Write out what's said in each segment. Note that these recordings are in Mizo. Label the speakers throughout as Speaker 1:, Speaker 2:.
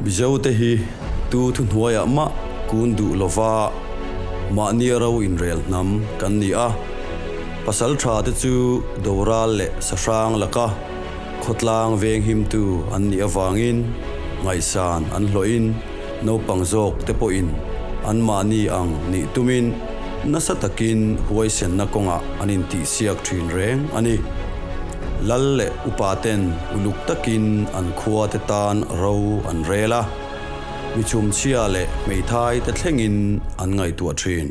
Speaker 1: Mizote hi tu thuhnuaiah mah kun duh lova mahnia ro inrel hnam kan ni a. Pasaltha te chu doral leh sahrang laka khawtlang venghimtu an nih avangin ngaihsan an hlawhin naupang zawk te pawhin anmahni ang nih tumin nasa takin huaisenna kawngah an intihsiak thin reng a ni. Lal leh upa ten uluk takin an khua te tan ro an rel a, mi chhumchhia leh hmeithai te thlengin an ngaihtuah thin.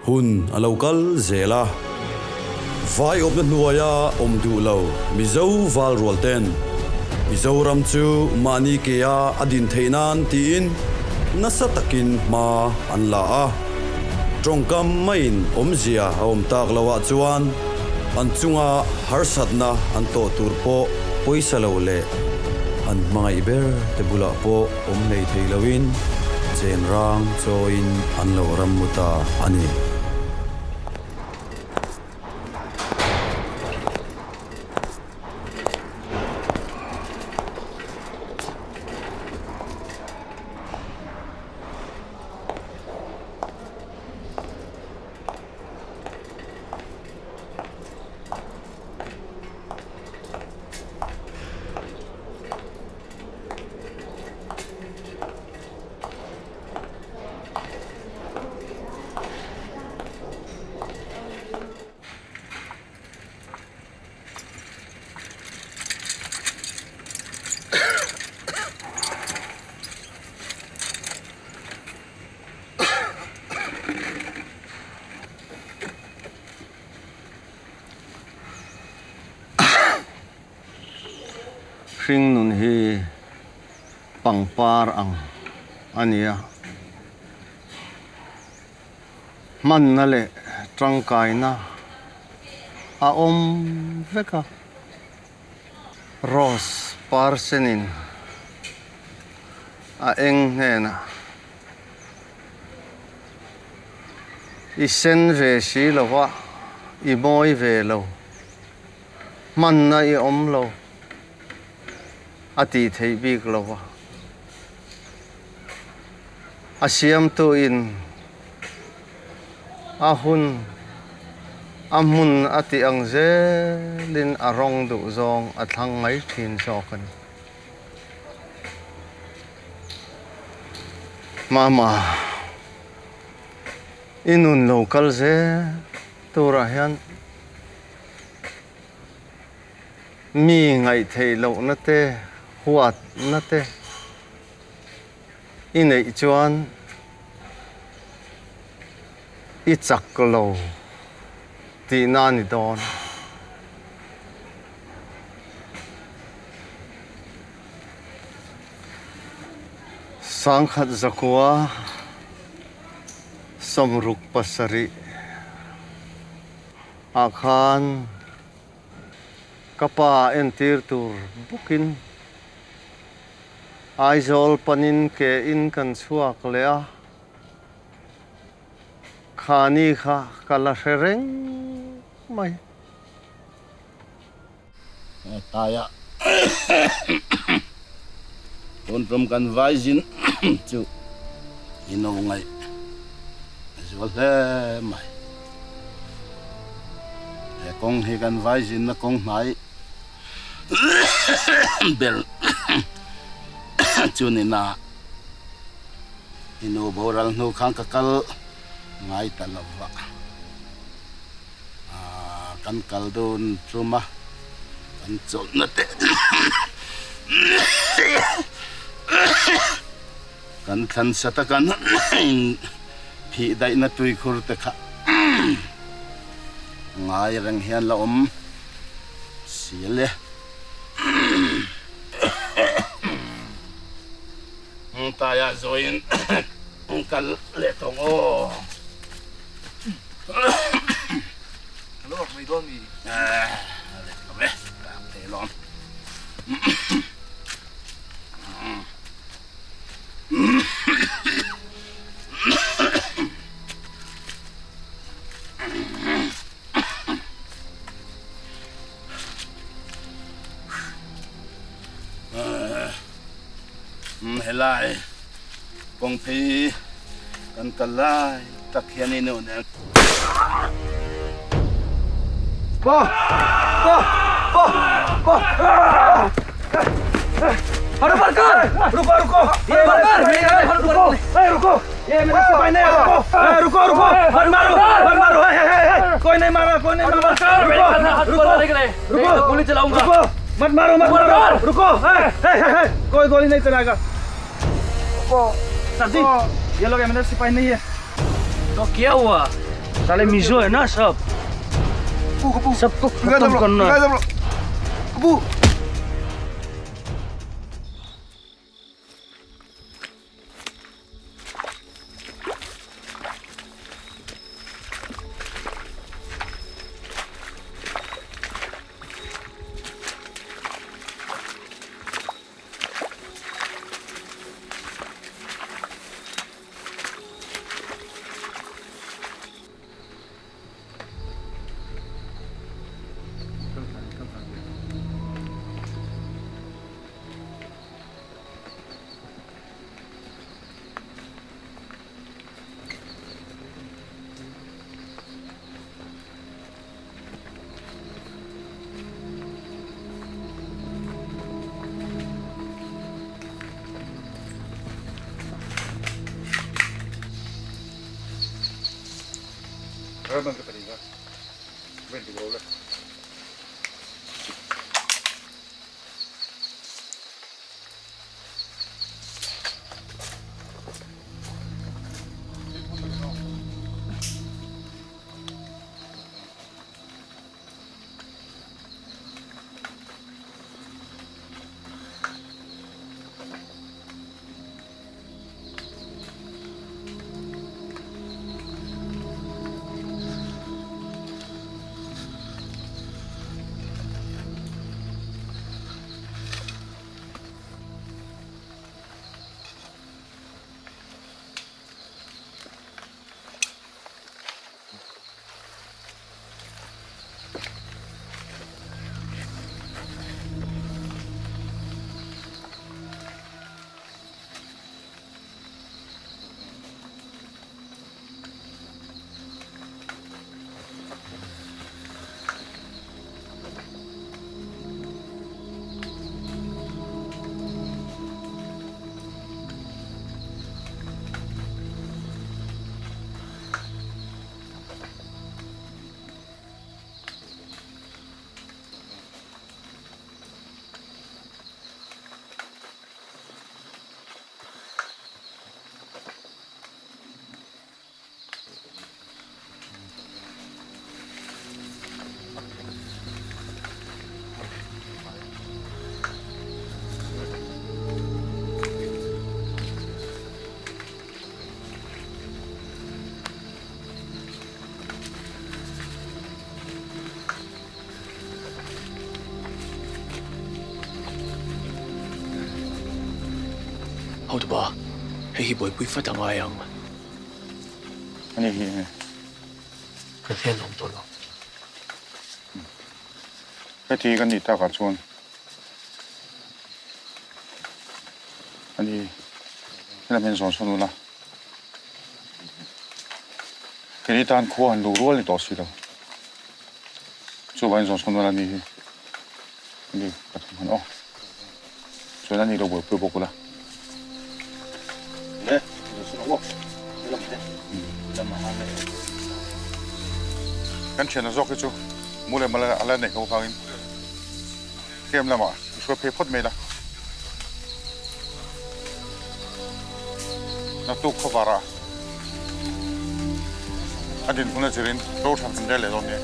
Speaker 1: Hun a lo kal zel a, vai awmna hnuaia awm duh lo Mizo val rual ten Mizoram chu mahni kea a din theih nan tiin nasa takin hma an la a. Tawngkam maiin awmzia a awm tak lo ah chuan an chunga harsatna an tawh tur pawh pawisa lo leh an hmangaih ber te bulah pawh awm hlei thei loin chenrang chawiin an lo rammu ta a ni.
Speaker 2: Hringnun hi pangpar ang a ni a, hmanna leh tangkaina a awm vek a. Rose par senin a eng hnenah i sen ve si lo va, i mawi ve lo, hmanna i awm lo a tih theih bik lo va. A siamtuin a hun a hmun a tih ang zelin a rawng duh zawng a thlang mai thin zawk a ni. Mama, i nun lo kal zel turah hian mi ngaihtheih lohna te, huatna te i neih chuan i chak lo tihna a ni dawn. Sangkhat zakua 67 ah khan ka pa entir tur bawkin Aizawl panin ke in kan chhuak leh a, khani kha ka la hre reng mai.
Speaker 3: Taia tun tum kan vai zin chu i no ngaih a zual hle mai. He kawng hi kan vai zinna kawng hnai ber chu ni na i nu boral hnu khan ka kal ngai ta lo va. Kan kal dun tum a, kan chawlhna te kan thlan sat a, kan phih daihna tuikhur te kha ngai reng hian la awm si le. Taia zawiin kal leh tawh ang aw.
Speaker 4: Lo mai dawn mi.
Speaker 3: Helai kawng phei kan kal lai tak hian i nu nen.
Speaker 4: Pa! Pa! Pa! Pa! Hanumankar! Ruko ruko! Hanumankar! Ruko! Hey ruko! ये मेरा सिपाही नहीं रुको रुको रुको मत मारो मत मारो हे हे हे कोई नहीं मारा कोई नहीं मारा रुको रुको रुको गोली चलाऊंगा रुको मत मारो मत मारो रुको हे हे हे कोई गोली नहीं चलाएगा सर जी ये लोग मेरे सिपाही नहीं है
Speaker 5: तो क्या हुआ साले मिजो है ना सब सबको खत्म करना है।
Speaker 6: Hotupa, hei hi buaipui vat a ngai ang.
Speaker 7: Ani hi nge?
Speaker 6: Kan hnen awm tawh lo.
Speaker 7: Heti kan nih takah chuan ani helam hian zawn sawn ula. Keini tan khua han luh rual ni tawh si lo. Chuvangin zawn sawn ula ni hi ani ka thawm han aw. Chuan ani lo buaipui bawk ula. Kan thianna zawk hi chu mu leh mal a la neih ho vangin camp lamah i hruai phei phawt mai la. Naktuk khawvarah a dinhmun a zirin ro than kan rel leh dawn nia.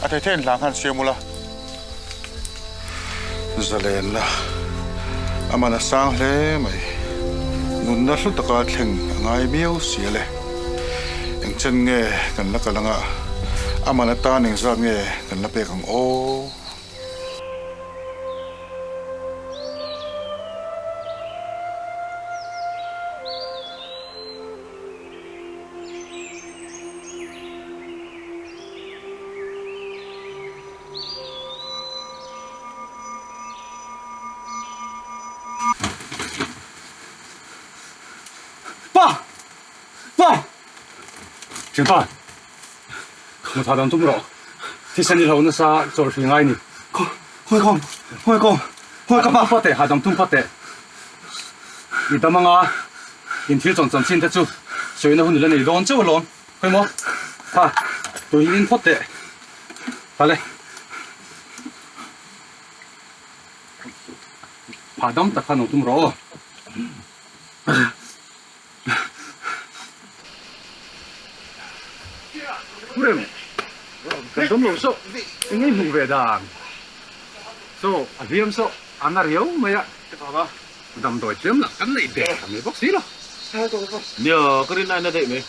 Speaker 7: A thei thei in hlang khan siam ula. Zalenna a man a sang hle mai. Nunna hlu taka thleng a ngai miau si a le. Engchen nge kan la kal anga a man atan engzat nge kan la pek ang aw?
Speaker 8: Thianpa, mu tha dan tum rawh. Thisen i hlo nasa chawlh hri ngai ni.
Speaker 4: Khawi kawm, khawi kawm, khawi ka pa.
Speaker 8: Phawt teh, hahdam tum phawt teh. I dam anga in thil chawn chanchin te chu sawina hun i la nei dawn chauh alawm. Khawi maw? Kha, tui hi in phawt teh. Kha le. Hahdam tak khan awm tum rawh aw. Rem, kan dawm lo sawh, eng nge hmuh ve dan? Saw, a hliam sawh, a na riau mai a, damdawi tlem lah kan neih der ta mai bawk si lo.
Speaker 9: Nia, ka rin aina daih mai.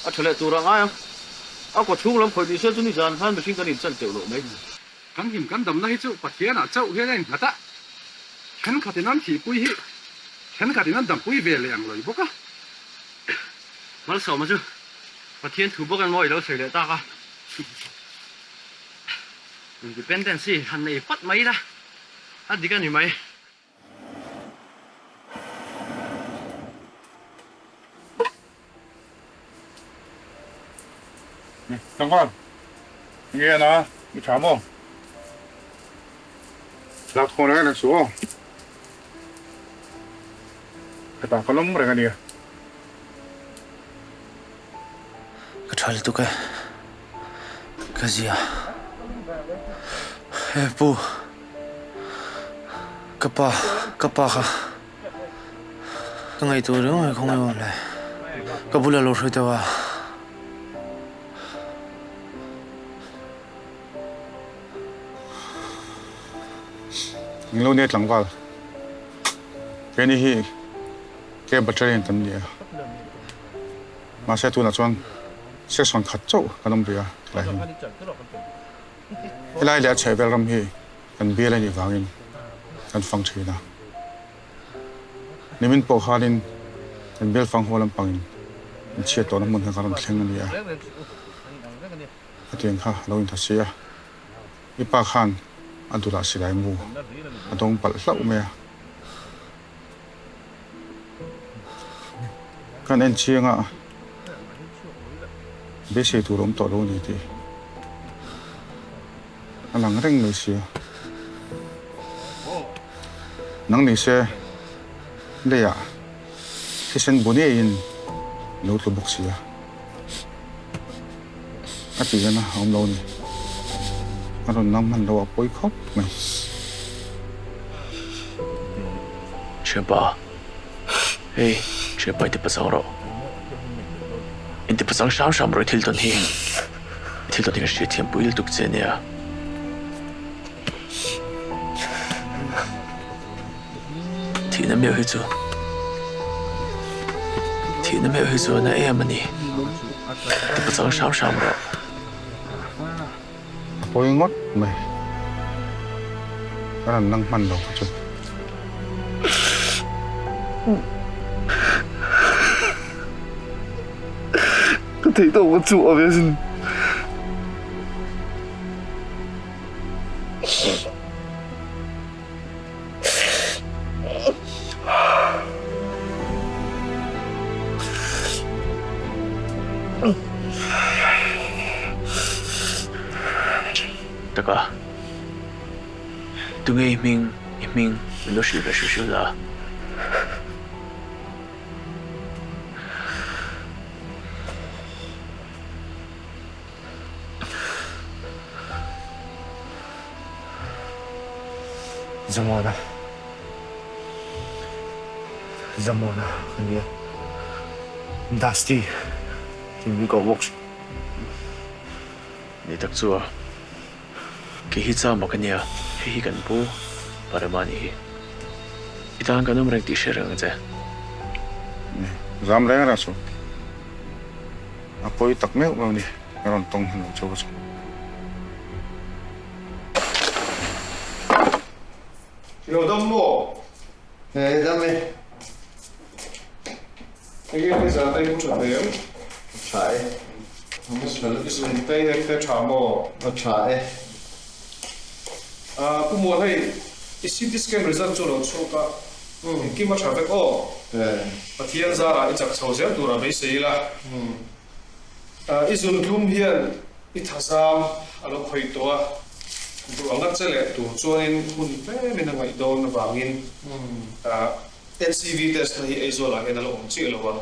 Speaker 9: A tha leh tur a ngai ang. A kaw chhung lam khawih ni se chu nizan khan mihring kan inchan teuh loh mai.
Speaker 8: Kan him kan damna hi chu Pathianah chauh hian a innghat a, thenkhatin an thihpui hi thenkhatin an dampui ve leh ang lawih bawk a.
Speaker 9: Malsawma chu Pathian thu bawk emaw i lo sawi leh tak a, Independence hi han nei phawt mai ila a dik a ni mai.
Speaker 7: Tlangval, enge a na? I tha maw? Lak hawn reng reng suh aw. Hetah ka lawm reng a nia.
Speaker 6: Ka tha lutuk e. Ka zia. He pu. Ka pa, ka pa kha. Ka ngaihtuah riau mai khawngaih awm le. Ka bulah lo hruai deuh a.
Speaker 7: Eng lo nia tlangval. Keini hi ke battalion kan ni a. Mahse tunah chuan section khat chauh kan awm rih a tilai hian. Helai leh a chhehvel ram hi kan bial a nih vangin kan fang thin a. Nimin pawh khanin kan bial fang haw lampangin an chhiat tawhna hmun kha kan rawn thleng a ni a. Hetiang kha a lo intha si a, i pa khan a dulah silai mu a dawng palh hlauh mai a. Kan en chiang a, beisei tur a awm tawh lo a ni tih a lang reng mai sia. Nang ni se leiah thisen bu ngeiin lo tlu bawk sia. A tih lana a awm lo a ni. A rawn lang hman lo a pawi khawp mai.
Speaker 6: Thianpa, hei thianpa i ti pasang rawh. In ti pasang hram hram rawh i thil tawn hi. I thil tawn hi ka hriatthiam pui lutuk che ania. Thihna meuh hi chu Thihna meuh hi chu a na em a ni. Ti pachang hram hram rawh.
Speaker 7: A pawi ngawt mai. Ka rawn lang hman lo kha chu.
Speaker 6: Ka theih tawk ka chhuah ve asin. Taka, tunge i hming, i hming min lo hrilh ve hrilh hrilh la.
Speaker 10: Zamona Zamona a nia Dusty tih min koh bawk.
Speaker 6: Ni tak chu a, kei hi Chama ka nia, hei hi kan pu Parema a nih hi. I tan kan awm reng tih hre reng ang che.
Speaker 7: Zam reng reng suh. A pawi tak meuh meuh a ni, ka rawn tawng hman lo chauh a chu.
Speaker 2: I lo dam maw? He dam e.
Speaker 7: Enge ni zan te i mu tha hle em?
Speaker 2: A tha e.
Speaker 7: I sum te eng te tha maw?
Speaker 2: A tha e.
Speaker 7: Pu Mual hei i CT scan result chu a lo chhuak a, engkim a tha vek aw. Pathian zarah i chak chho zel turah beisei ila.
Speaker 11: I zunthlum hian i thazam a lo khawih tawh a, duh anga che leh tur chuanin hun tlemin a ngaih dawn avangin HCV test na hi Aizawlah hian a la awm chiah lo a,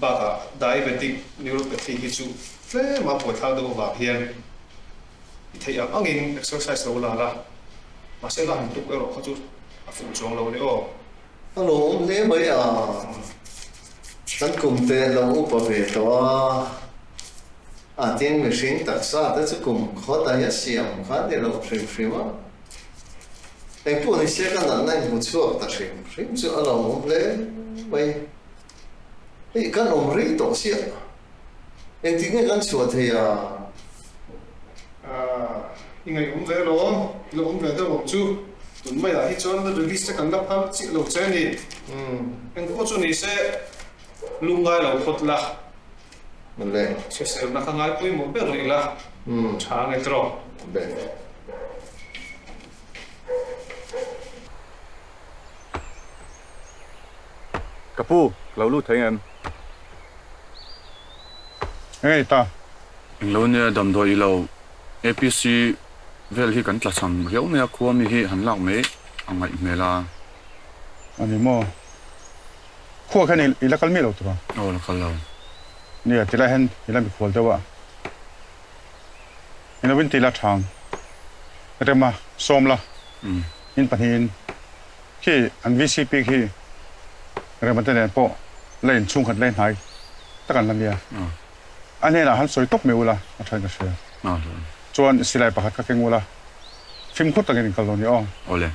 Speaker 11: bakah diabetic neuropathy hi chu tlema buaithlak deuh avang hian i theih ang angin exercise lo la la, mahse la han tuk erawh kha chu a fuh chuang lo a ni aw.
Speaker 2: A lawm hle mai a, kan kum te lo upa ve tawh a, a tin mihring taksa te chu kum khawt aia siam kha ni lo hrim hrim a, engpawh ni se ka natna in hmu chhuak ta hrim hrim chu a lawmawm hle mai, hei kan awm rei tawh sia, engtik nge kan chhuah thei a?
Speaker 11: I ngaihawm ve alawm, i lo awm ve deuh ang chu. Tun maiah hi chuan release te kan la phal chiah lo che a ni. Engpawh chu ni se, lungngai lo phawt la. Hriselna kha ngai pawimawh ber rih la, tha nge tawh.
Speaker 12: Ka pu, ka lo lut thei em?
Speaker 7: Enge ni ta?
Speaker 12: Englo nia damdawi i lo APC vel hi kan tla cham riau mai a, khua mi hi han lak mai a ngaih hmel a.
Speaker 7: A ni maw? Khua khan i la kal miah lo tur a?
Speaker 12: Aw la kal lo.
Speaker 7: Nia, tilai hian i la mikhual deuh a. Englo in ti la thang rema sawm la in pahnihin khi an VCP khi rema te nen pawh la in chhungkhat la in hnai tak an la nia. A hnenah han sawi tawp mai ula a thain ka hria. Chuan silai pakhat kha keng ula fimkhur takin in kal dawn i aw.
Speaker 12: Awle.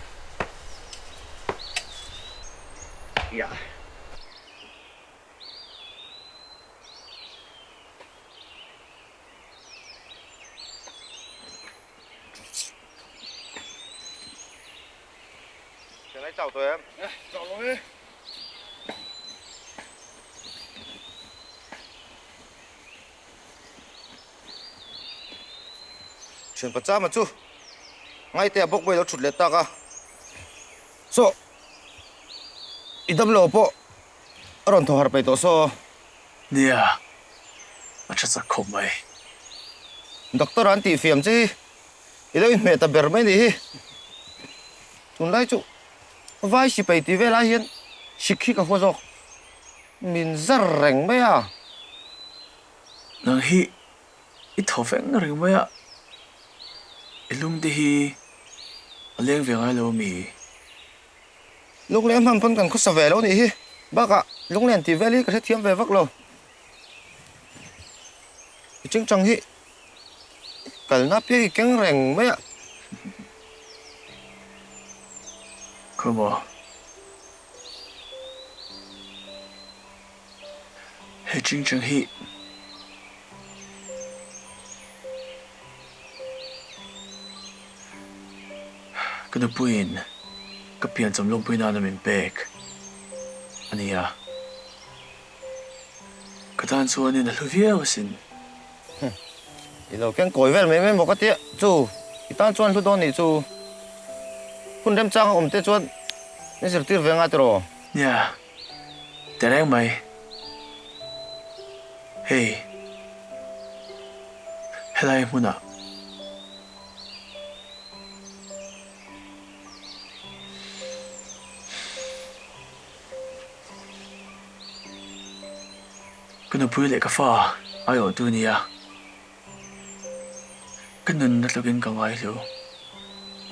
Speaker 13: Thianpa chama chu ngaite a bawk mai lo thut leh tak a. Saw i damlo pawh a rawn thaw harh peih tawh saw.
Speaker 6: Nia, a tha chak khawp mai.
Speaker 13: Doctor an tih fiam che hi i lo inhmeh ta ber mai nih hi. Tunlai chu vai sipai tih vel ai hian sik hi ka hua zawk. Min zar reng mai a.
Speaker 6: Nang hi i thaw veng reng mai a, i lung te hi a leng ve ngai lo ami?
Speaker 13: Lunglen hman pawn kan khawsa ve lo nih hi. Bakah lunglen tih vel hi ka hrethiam ve vak lo. I chingchang hi kalna piang i keng reng mai a.
Speaker 6: Khaw maw? He chingchang hi ka nupuiin ka piancham lawmpui nana min pek a ni a, ka tan chuanin a hlu viau asin.
Speaker 13: I lo keng kawi vel mai mai maw ka tia chu i tan chuan hlu dawn nih chu hun remchang a awm te chuan min zirtir ve nga tiraw?
Speaker 6: Nia, tehreng mai. Hei, helai hmunah. Ka nupui leh ka fa aiawhtu nia, ka nunna tlukin ka ngai hlu.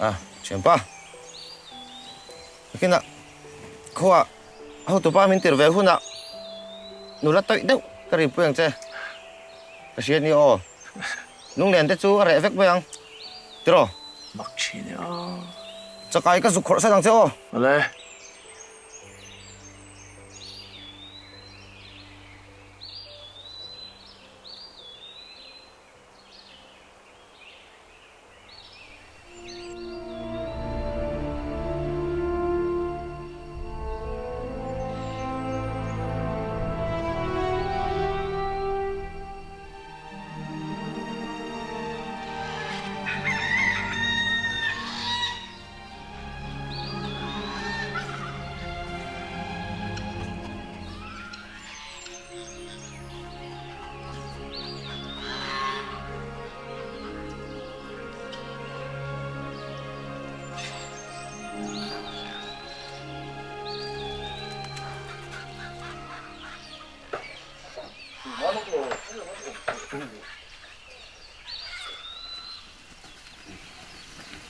Speaker 13: A, thianpa. Nakinah khuaah hotupa min tir ve hunah nula tawih deuh ka rinpui ang che. Ka hria ni aw. Lunglen te chu a reh vek mai ang. Tiraw?
Speaker 6: Mak thin e aw.
Speaker 13: Chakai ka zuk khawrh san ang che aw.
Speaker 6: Awle.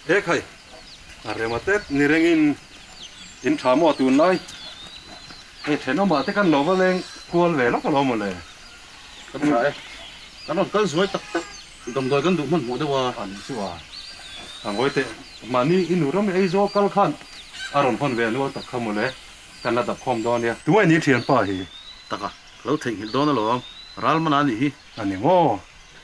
Speaker 8: E khai, a rema tep ni rengin in tha maw tunlai? Hei thenawmah te kan lo va leng kual ve lawk alawm mawle.
Speaker 9: Kan tha e, kan rawn kal zuai tak tak, damdawi kan duh hmanhmawh deuh a.
Speaker 8: A nih chu a, a ngawi teh, mahni i nu ram ei zawl kal khan a rawn hawn ve nual tak kha mawle, kan la dap khawm dawn nia. Tunge ni thianpa hi?
Speaker 9: Taka, ka lo theihnghilh dawn alawm, ral mana a nih hi.
Speaker 8: A ni maw?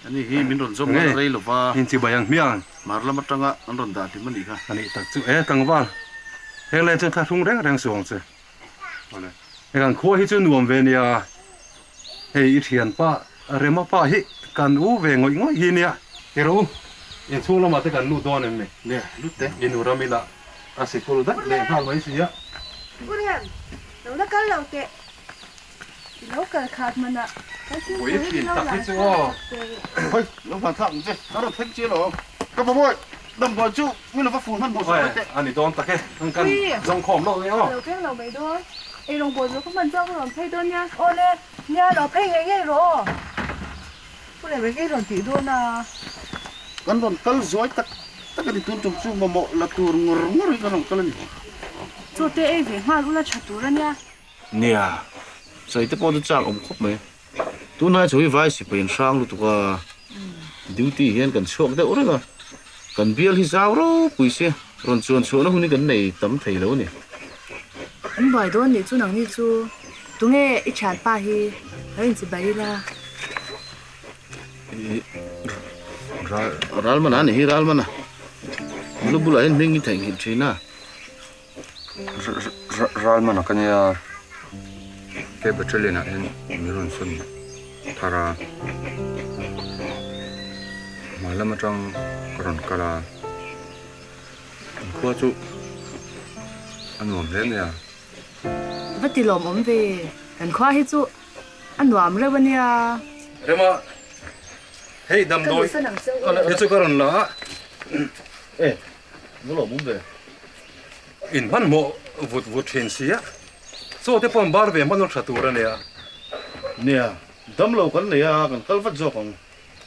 Speaker 9: Ani hi min rawn zawm ngat rei lova.
Speaker 8: In chibai ang hmiang.
Speaker 9: Hmar lam atanga an rawn dah hlim a nih kha.
Speaker 8: A nih tak chu e tlangval. Heng leng chuan thlahrung reng reng suh ang che. Awle. Heng an khua hi chu nuam ve nia. Hei i thianpa Rema pa hi kan u ve ngawih ngawih hi nia. Ti rawh u. Inchhung lamah te kan lut dawn em ni?
Speaker 9: Nia, lut teh.
Speaker 8: I nu ram ila a sikul daih leh nghal mai si a.
Speaker 14: Pu Rem, lo la kal lo teh. I lo kal khat hman a, kan thingpui hi lo la thlak teh.
Speaker 9: Hoi, lo van thlak ang che, ka rawn thleng chiah lo. Ka pa bawi, damdawi chu min lo va fun hman hmawh sak mai teh.
Speaker 8: A ni dawn tak e, an kan zawng khawm lawk nia aw.
Speaker 14: Ka lo keng lo mai dawn, ei rawngbawl zawh ka hman chuan ka rawn phei dawn nia. Aw le, nia lo phei ngei ngei rawh aw. Pu leh reng ei rawn tih dawn a.
Speaker 9: Kan rawn kal zuai tak tak a ni, tun tum chu mamawh la tur ngawr ngawr hi kan rawn kal a ni.
Speaker 14: Chaw te ei ve nghal ula tha tur a nia.
Speaker 9: Nia, sawi te pawh chu chak awm khawp mai. Tunlai chu hi vai sipai an hrang lutuk a, duty hian kan chhuak deuh reng a, kan bial hi zau ropui sia, rawn chuan chhuahna hun hi kan nei tam thei lo a ni.
Speaker 14: An buai dawn nih chu nangni chu tunge i thianpa hi lo inchibai ila.
Speaker 9: Ralmana a nih hi Ralmana, lu bulah hian hming i theihnghilh thin a.
Speaker 12: Ral man a ka nia he battalion ah hian min rawn sawn thar a hmai lam atang ka rawn kal a an khua chu a nuam hle mai a.
Speaker 14: Va ti lawmawm ve, kan khua hi chu a nuam reuh a nia.
Speaker 8: Rema, hei damdawi hi chu ka rawn la a.
Speaker 9: E, va lawmawm ve.
Speaker 8: In hmanhmawh vut vut thin si a, chaw te pawh an bar ve hman tha tur a nia.
Speaker 9: Nia, damlo kan nei a, kan kal vat zawk ang.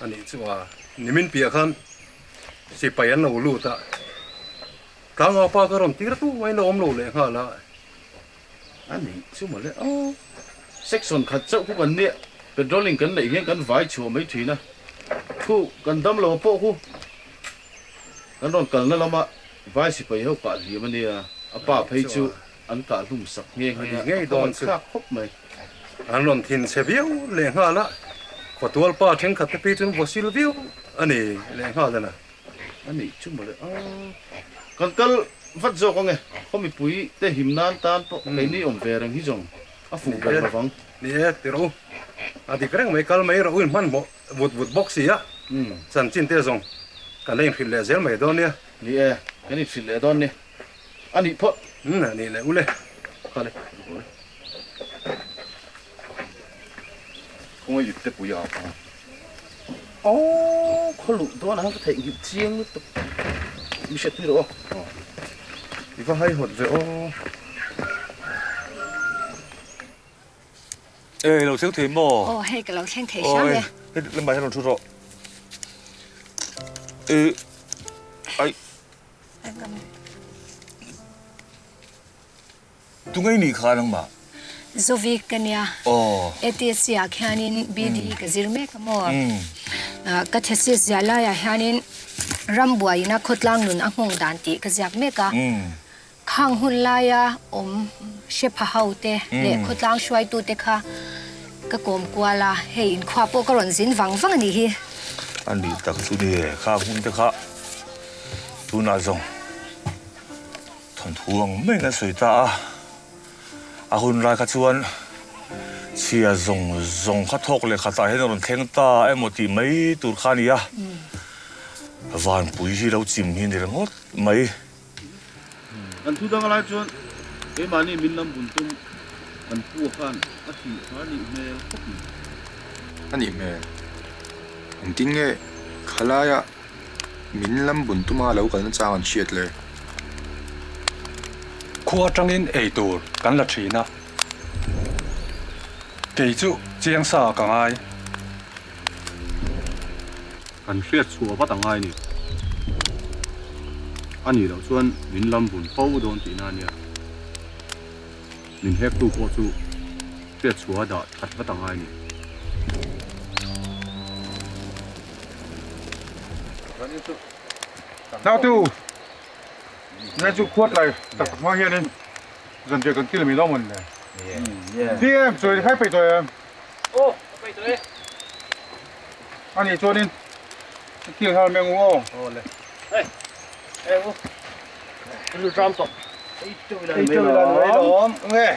Speaker 8: A nih chu a, nimin piah khan sipai an lo lut a, tlangau pa ka rawn tir tu mai la awm lo leh nghal a.
Speaker 9: A nih chu mawle aw, section khat chauh khu kan nia, patrolling kan neih hian kan vai chhuah mai thin a, khu kan damlo pawh khu kan rawn kalna lama Vai sipai ho kah hliam a nia, a pa phei chu an kah hlum sak nghe nghe a, a kawng an thlak khawp mai.
Speaker 8: An rawn thin chhe viau lehnghal a, khawtual pa thenkhat te phei chuan vaw sil viau a ni lehnghal a na.
Speaker 9: A nih chu mawle a, kan kal vat zawk ange, khaw mipui te him nan tan pawh keini awm ve reng hi zawng a fuh ber lo vang.
Speaker 8: Ni e, ti rawh u, a dik reng mai, kal mai rawh u in hmanhmawh vut vut bawk si a, chanchin te zawng kan la inhrilh leh zel mai dawn nia.
Speaker 9: Ni e, kan inhrilh leh dawn ni. A nih phawt.
Speaker 8: Umm, a nih leh ule.
Speaker 9: Kha le.
Speaker 12: Khawngaih ip te pui a a.
Speaker 9: Aww, khaw luh dawn ah ka theihnghilh chiang lutuk. Mi hriat pui rawh aw.
Speaker 12: I va haihawt ve aw.
Speaker 15: Ê, lo thleng thei maw?
Speaker 16: Aw, hei ka lo thleng thei hram e.
Speaker 15: Hei lamah hian rawn thu rawh. Ê, ai. Tunge i nih kha nangmah?
Speaker 16: Zovi ka nia.
Speaker 15: Aw.
Speaker 16: ATSC ah khianin BD ka zir mek a maw? Ka thesis ziah laiah hianin rambuaiina khawtlang nun a nghawng dan tih ka ziak mek a. Khang hun laia awm hre pha ho te leh khawtlang hruaitu te kha ka kawm kual a, hei inkhua pawh ka rawn zin vang vang a nih hi.
Speaker 15: A nih tak chu ni e, khang hun te kha tunah zawng thawnthu ang maiin an sawi ta a, a hun lai kha chuan chhia zawng zawng kha thawk leh khatah hian a rawn thleng ta emaw tih mai tur kha a ni a, vanpui hi lo chim hi a ni ringawt mai.
Speaker 9: Kan thu dang lai chuan keimahni min lam bun tum kan pu khan a thih kha a nih hmel khawp mai.
Speaker 12: A nih hmel. Engtin nge khalaia min lam bun tuma lo kalna chang an hriat le?
Speaker 8: Khua atangin ei tur kan la thin a, kei chu chiang sa ka ngai.
Speaker 17: Kan hriat chhuah vat a ngai ni.
Speaker 8: A nih loh chuan min lam bun fo dawn tihna a nia. Min hektu pawh chu hriatchhuah a dah that vat a ngai a ni.
Speaker 7: Nautu, ngai chu khuat lai tak tak hma hianin zanriah kan kil mai lo mawn le. DM, chawi khai peih tawh em?
Speaker 5: Aw, ka peih tawh e.
Speaker 7: A nih chuanin ka kil nghal mai ang u aw.
Speaker 5: Aw le. Hei, hei u. Ka lu ṭam tawh. Ei teuh ila ni mai lawm.
Speaker 7: Nge.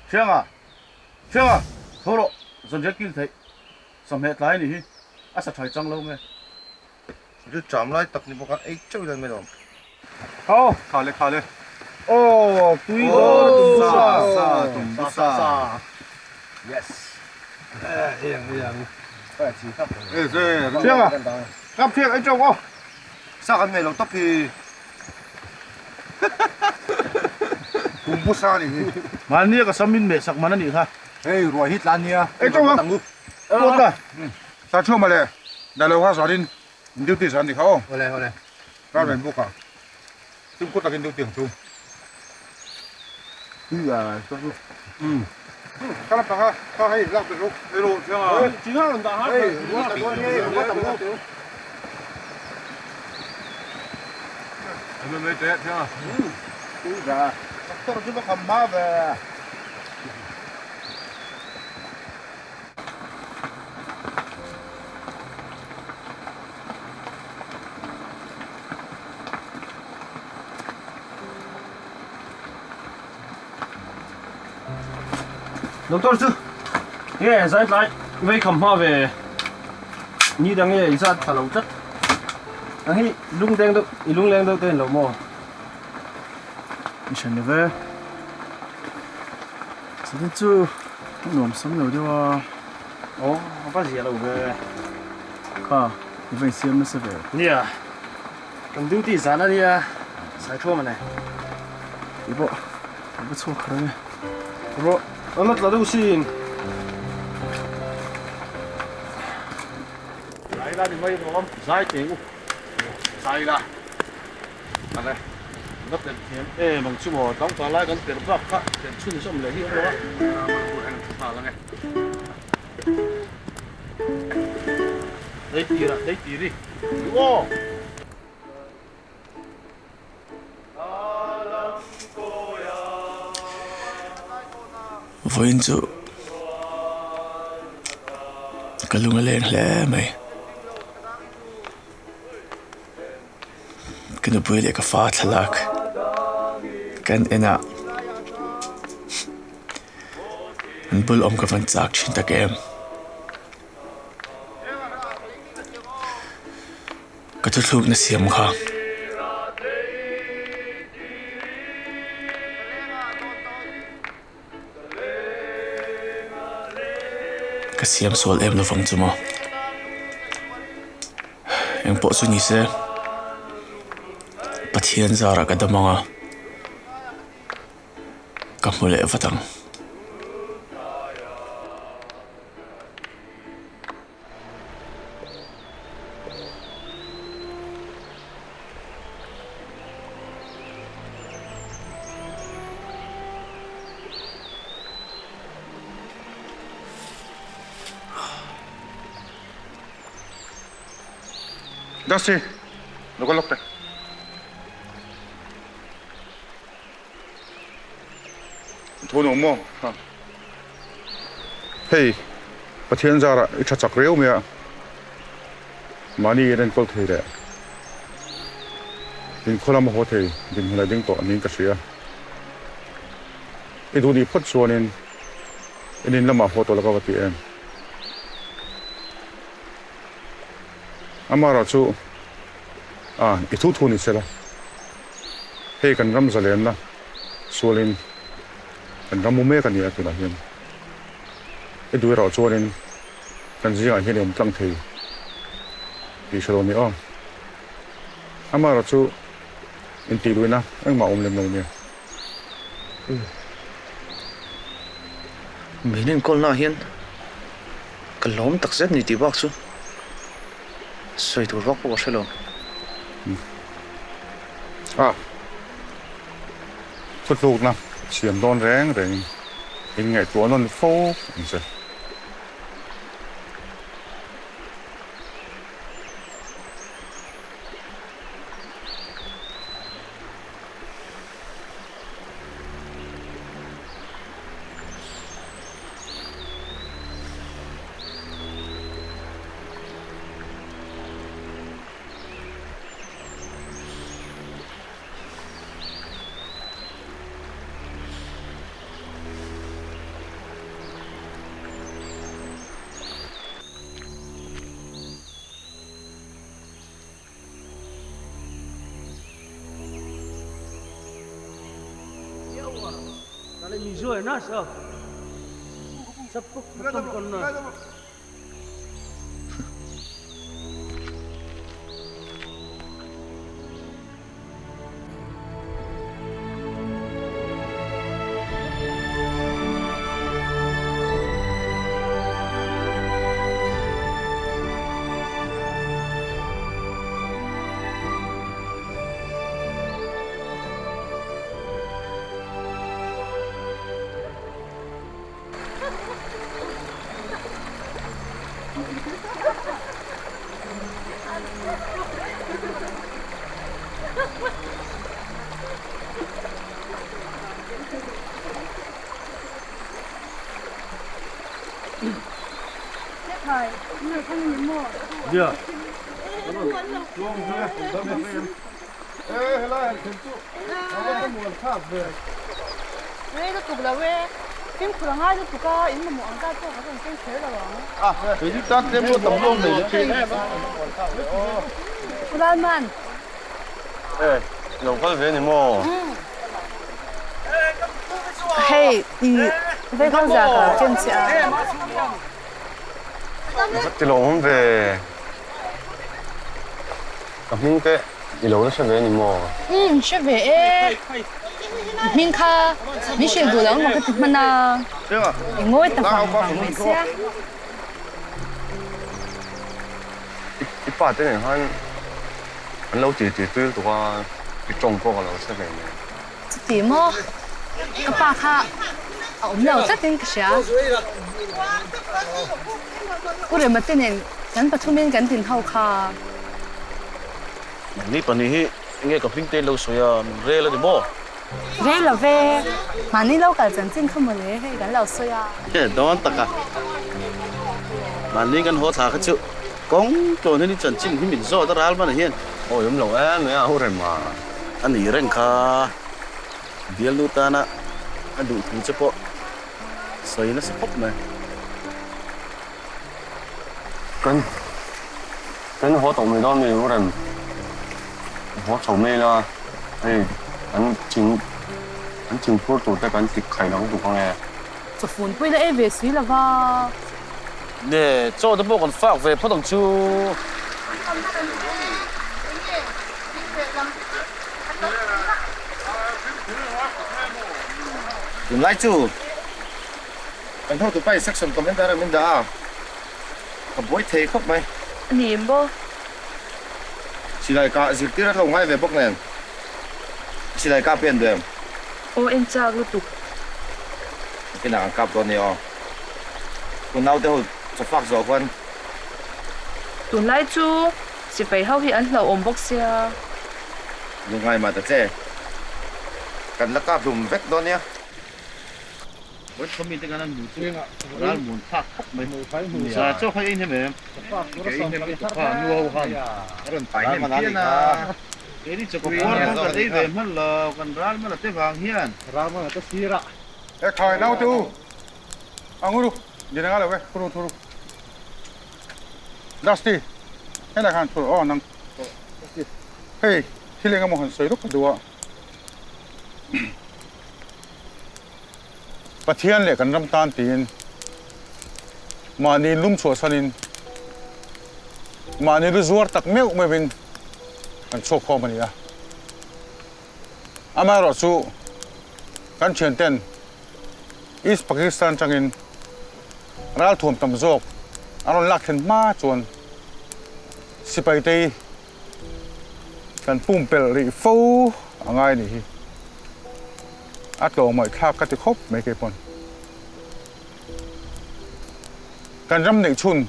Speaker 9: Thianga! Thianga! Tho rawh, zanriah kil theih. Sawmheh tlai a nih hi, a sa thai chang lo nge?
Speaker 13: Chu ṭam lai tak ni bawk a, ei teuh ila ni mai lawm.
Speaker 7: Aw, kha le kha le. Aw, tui dawn a tum sa, sa, tum sa.
Speaker 3: Yes. Ei ang, ei ang.
Speaker 7: Thianga! Kap thiang ei teuh aw.
Speaker 13: Sa kan nei lo tawp hi.
Speaker 7: Kum pu sa nih hi.
Speaker 9: Mahnia ka sam in meh sak man a nih kha.
Speaker 7: Hei ruai hi tlan nia. Ei tawng ang. Pawt la. Sa thu mawle. Dah lo kha zanin duty zan nih kha aw.
Speaker 13: Awle awle.
Speaker 7: Ral men buk ah. Fimkhur takin duty ang chu. Ka la pang a. Kha hei lak bet rawk.
Speaker 8: Ei rawh chiang a.
Speaker 5: Chinga rawn dah har.
Speaker 7: Hei ruai ta dawn hi ruai tam rawk. Doctor chu va kham hma ve.
Speaker 5: Doctor chu nge zai tlai vei kham hma ve ni dang nge i zat tha lo tlat ang hi lung deng deuh i lung leng deuh te in lo maw
Speaker 10: I hran lo ve chutin chu a nuam sam lo deuh a
Speaker 5: aw a va zia lo ve
Speaker 10: kha i va insiam nasa ve
Speaker 5: nia kan duty zan a nia sai thuam a nei
Speaker 10: i pawh i va chhuak kher ang e
Speaker 5: rawh a la tla deuh sin.
Speaker 9: Zai la ni mai rawm zai teh u zai la ale na tel thiam em ang chu maw tlangval lai kan per bak kha tel chhun zawm leh hi awm lo a Tei tir ah tei tir i u aw.
Speaker 6: Vawiin chu ka lung a leng hle mai. Ka nupui leh ka fa thlalak kan en a, an bul awm ka van chak thin tak em. Ka thuthlukna siam kha. Ka siam sual em lovang chu maw. Engpawh chu ni se Pathian zarah ka dam ang a, ka hmu leh vat ang.
Speaker 7: Dusty, lo ka lawk teh. Thu nuam maw? Hei, Pathian zarah i tha chak riau mai a, mahni in enkawl thei leh inkhaw lama haw thei dinhmun leh ding tawh niin ka hria. I duh nih phawt chuanin in in lamah haw tawh la ka va ti em? Amaherawhchu, a, i thu thu ni sela, hei kan ram zalenna sualin kan ram mu mek a ni a tunah hian i duh erawh chuanin kan zingah hian i awm tlang thei tih hre lo ni aw. Amaherawh chu intih luihna engmah awm lem lo nia.
Speaker 10: Min enkawlnaah hian ka.
Speaker 6: Ka lawm tak zet ni tih bak chu sawi tur vak pawh ka hre lo.
Speaker 7: A thutlukna siam dawn reng rengin inngaihtuah nawn fo ang che.
Speaker 13: Lo kal ve ni maw?
Speaker 14: Hei, i vei kal zia ka lo ken che a.
Speaker 13: Ka ti lo awm ve. Ka hming te i lo la hre ve ni maw?
Speaker 14: Umm, hre ve e. I hming kha min hrilh duh lo maw ka ti hman a. I ngawi ta vang vang mai sia.
Speaker 13: I pa te nen khan an lo ti ti tui lutuk a, i tawng pawh ka lo hre ve nen.
Speaker 14: Chuti maw? Ka pa kha a awm lo tlatin ka hria. U Rema te nen kan pathumin kan din ho kha.
Speaker 9: Ni pahnih hi enge ka hming te in lo sawi a, min rel a ni maw?
Speaker 14: Rel lo ve, mahni lo kal chanchin kha mawle hei kan lo sawi a.
Speaker 9: Dawn tak a, mahni kan haw thla kha chu kawng tlawn hian i chanchin hi min zawt a ral mana hian.
Speaker 13: Awi awm lo em e a u rem a.
Speaker 9: A nih reng kha bialnu tana a duh thu che pawh sawi nasa khawp mai.
Speaker 13: Kan kan haw tawh mai dawn mi u rem. Haw chho mai ila hei kan thing kan thingphur tur te kan tik khai lo lutuk ang e.
Speaker 14: Chawfun pawhin a ei ve si lo va.
Speaker 9: Ne, chaw te pawh kan fak ve phawt ang chu.
Speaker 13: Tunlai chu kan hotu pa in section commander a min dah a, ka buai thei khawp mai.
Speaker 14: A ni maw?
Speaker 13: Silai kah zirtir a lo ngai ve bawk nen, silai kah pen duh em?
Speaker 14: Aw en chak lutuk.
Speaker 13: Nakinah kan kap dawn nia aw. Kun naute ho chawfak zawh khuan.
Speaker 14: Tunlai chu sipai ho hi an hlauhawm bawk sia.
Speaker 13: Lungngai mah ta che. Kan la kap hlum vek dawn nia.
Speaker 9: Vawi mite kan han hmu chu ral muan thlak khawp mai. Sa chaw kha ei hnem em?
Speaker 7: Kei hnem lutuk kha nu ho han a rawn pai hnem phian a.
Speaker 9: Keini chaw ka puar khan kan ei ve hman lo, kan ral man a te vang hian.
Speaker 8: Ral man a te sir a.
Speaker 7: E khai naute u, a nguru, ni reng a lo e, thuru thuru. Dusty, helai khan thur aw nang. Hei, thil eng emaw han sawi lawk ka duh a. Pathian leh kan ram tan tiin mahni lum chhuahsanin mahni lu zuar tak meuh meuhin kan chhuak khawm a ni a. Amaherawh chu kan thianten East Pakistan tangin ralthuam tam zawk an rawn lak thlen hma chuan sipai te hi kan pumpelh rih fo a ngai a nih hi. A tlawmngaih thlak ka ti khawp mai kei pawn. Kan ram neih chhun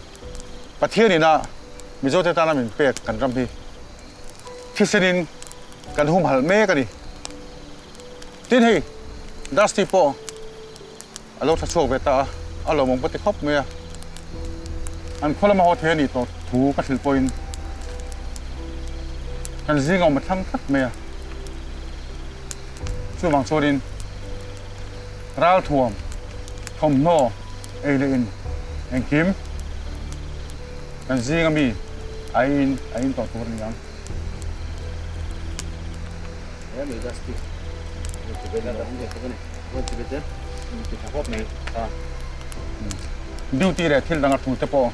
Speaker 7: Pathian ina Mizote tana min pek kan ram hi thisenin kan humhalh mek a ni. Tin hei Dusty pawh a lo tha chhuak ve ta a, a lawmawm ka ti khawp mai a. An khaw lama haw thei a nih tawh thu ka hrilh pawhin kan zing a awm a thlang tlat mai a. Chuvang chuanin ralthuam, thawmhnaw, ei leh in engkim kan zinga mi a in a in tawh tur a ni ang. Duty leh thil dang a tul te pawh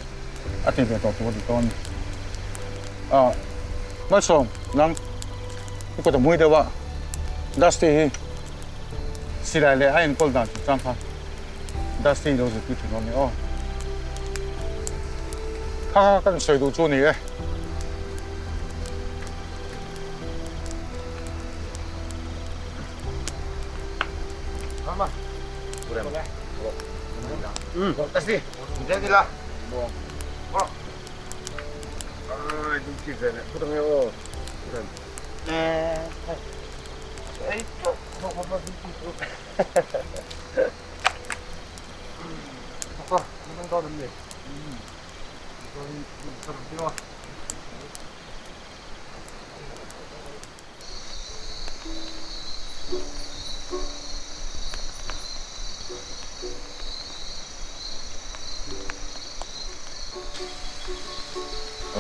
Speaker 7: a ti ve tawh tur a ni dawn. Ah, Malsawm, nang i kut a hmui deuh a, Dusty hi silai leh a enkawl dan chungchang kha Dusty lo zirtir thin dawn ni aw. Kha kha kan sawi duh chu a ni e.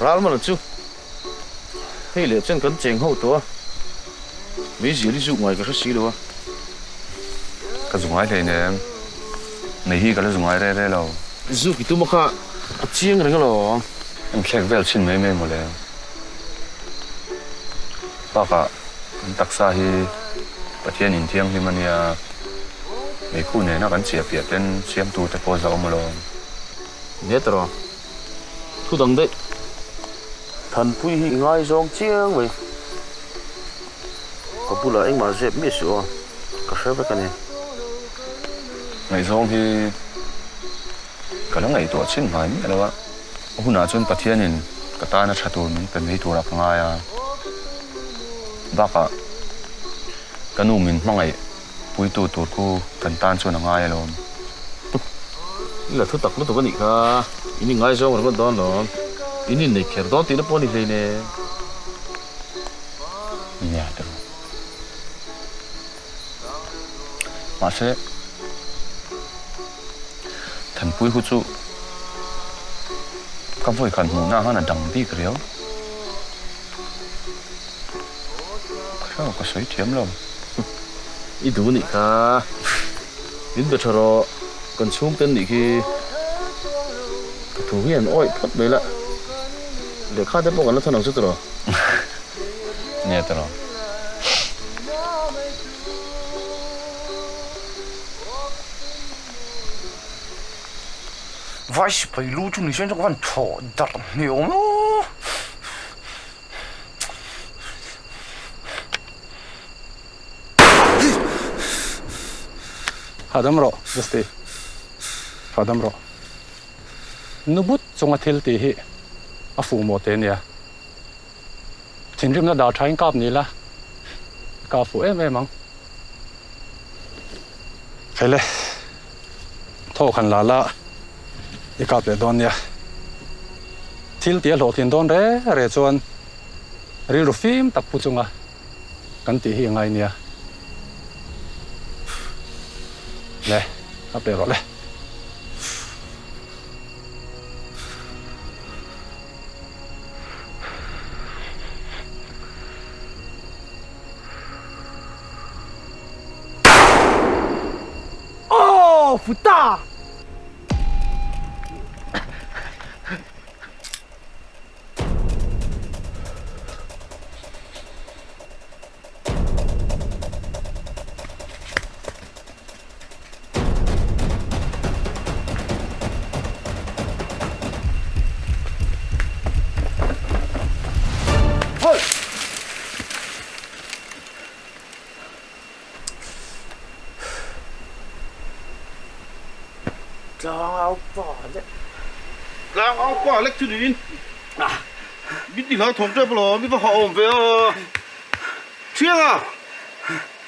Speaker 9: Ralmana chu hei leh chuan kan cheng ho tawh a, meizial i zuk ngai ka hre si lo a.
Speaker 12: Ka zu ngai hleinem, mei hi ka la zu ngai re re lo.
Speaker 9: Zuk i tum a kha a chiang reng alawm.
Speaker 12: Em thlek vel chhin mai mai mawle. Bakah kan taksa hi Pathian in thianghlim a nia, meikhu nena kan chiah piah ten siamtu te pawh zahawm alawm.
Speaker 9: Nia tawh, thu dang daih. Thanpui hi i ngaizawng chiang mai. Ka bulah engmah zep miah suh aw, ka hre vek a ni.
Speaker 12: Ngaihzawng hi ka la ngaihtuah chin ngai miah lo a, a hunah chuan Pathianin ka tana tha tur min pe mai turah ka ngai a. Bakah ka nu min hmangaih puitu tur khu kan tan chuan a ngai alawm.
Speaker 9: I la thu tak lutuk a nih kha, in ingaizawng ringawt dawn lawm, in innei kher dawn tihna pawh a ni hleine.
Speaker 12: Nia tiraw. Mahse, Thanpui hu chu ka vawi khan hmuhna khan a dang bik riau. Ka hre lo, ka sawi thiam lo.
Speaker 9: I duh nih kha, min be tha rawh, kan chhungte an nih khi. Ka thu hi an awih phawt mai la, lehkha te pawh kan la thawn ang chu tiraw.
Speaker 12: Nia tiraw.
Speaker 13: Vai sipai lu chu ni sen chu ka van thaw darh hne awm aw.
Speaker 8: Hahdam rawh Justy, hahdam rawh. Nubut chunga thil tih hi a fuh mawh teh nia. Thinrimna dar thain kap ni la, ka fuh em em ang. Hei le, thaw khan la la i kap leh dawn nia. Thil tih a hlawhtlin dawn re re chuan rilru fim tak pu chunga kan tih hi a ngai nia. Le, kap leh rawh le.
Speaker 4: Aww futa!
Speaker 9: Tlang au pa lek chu niin min ti hlau thawm tep alawm, mi va hah awm ve a. Thiang a!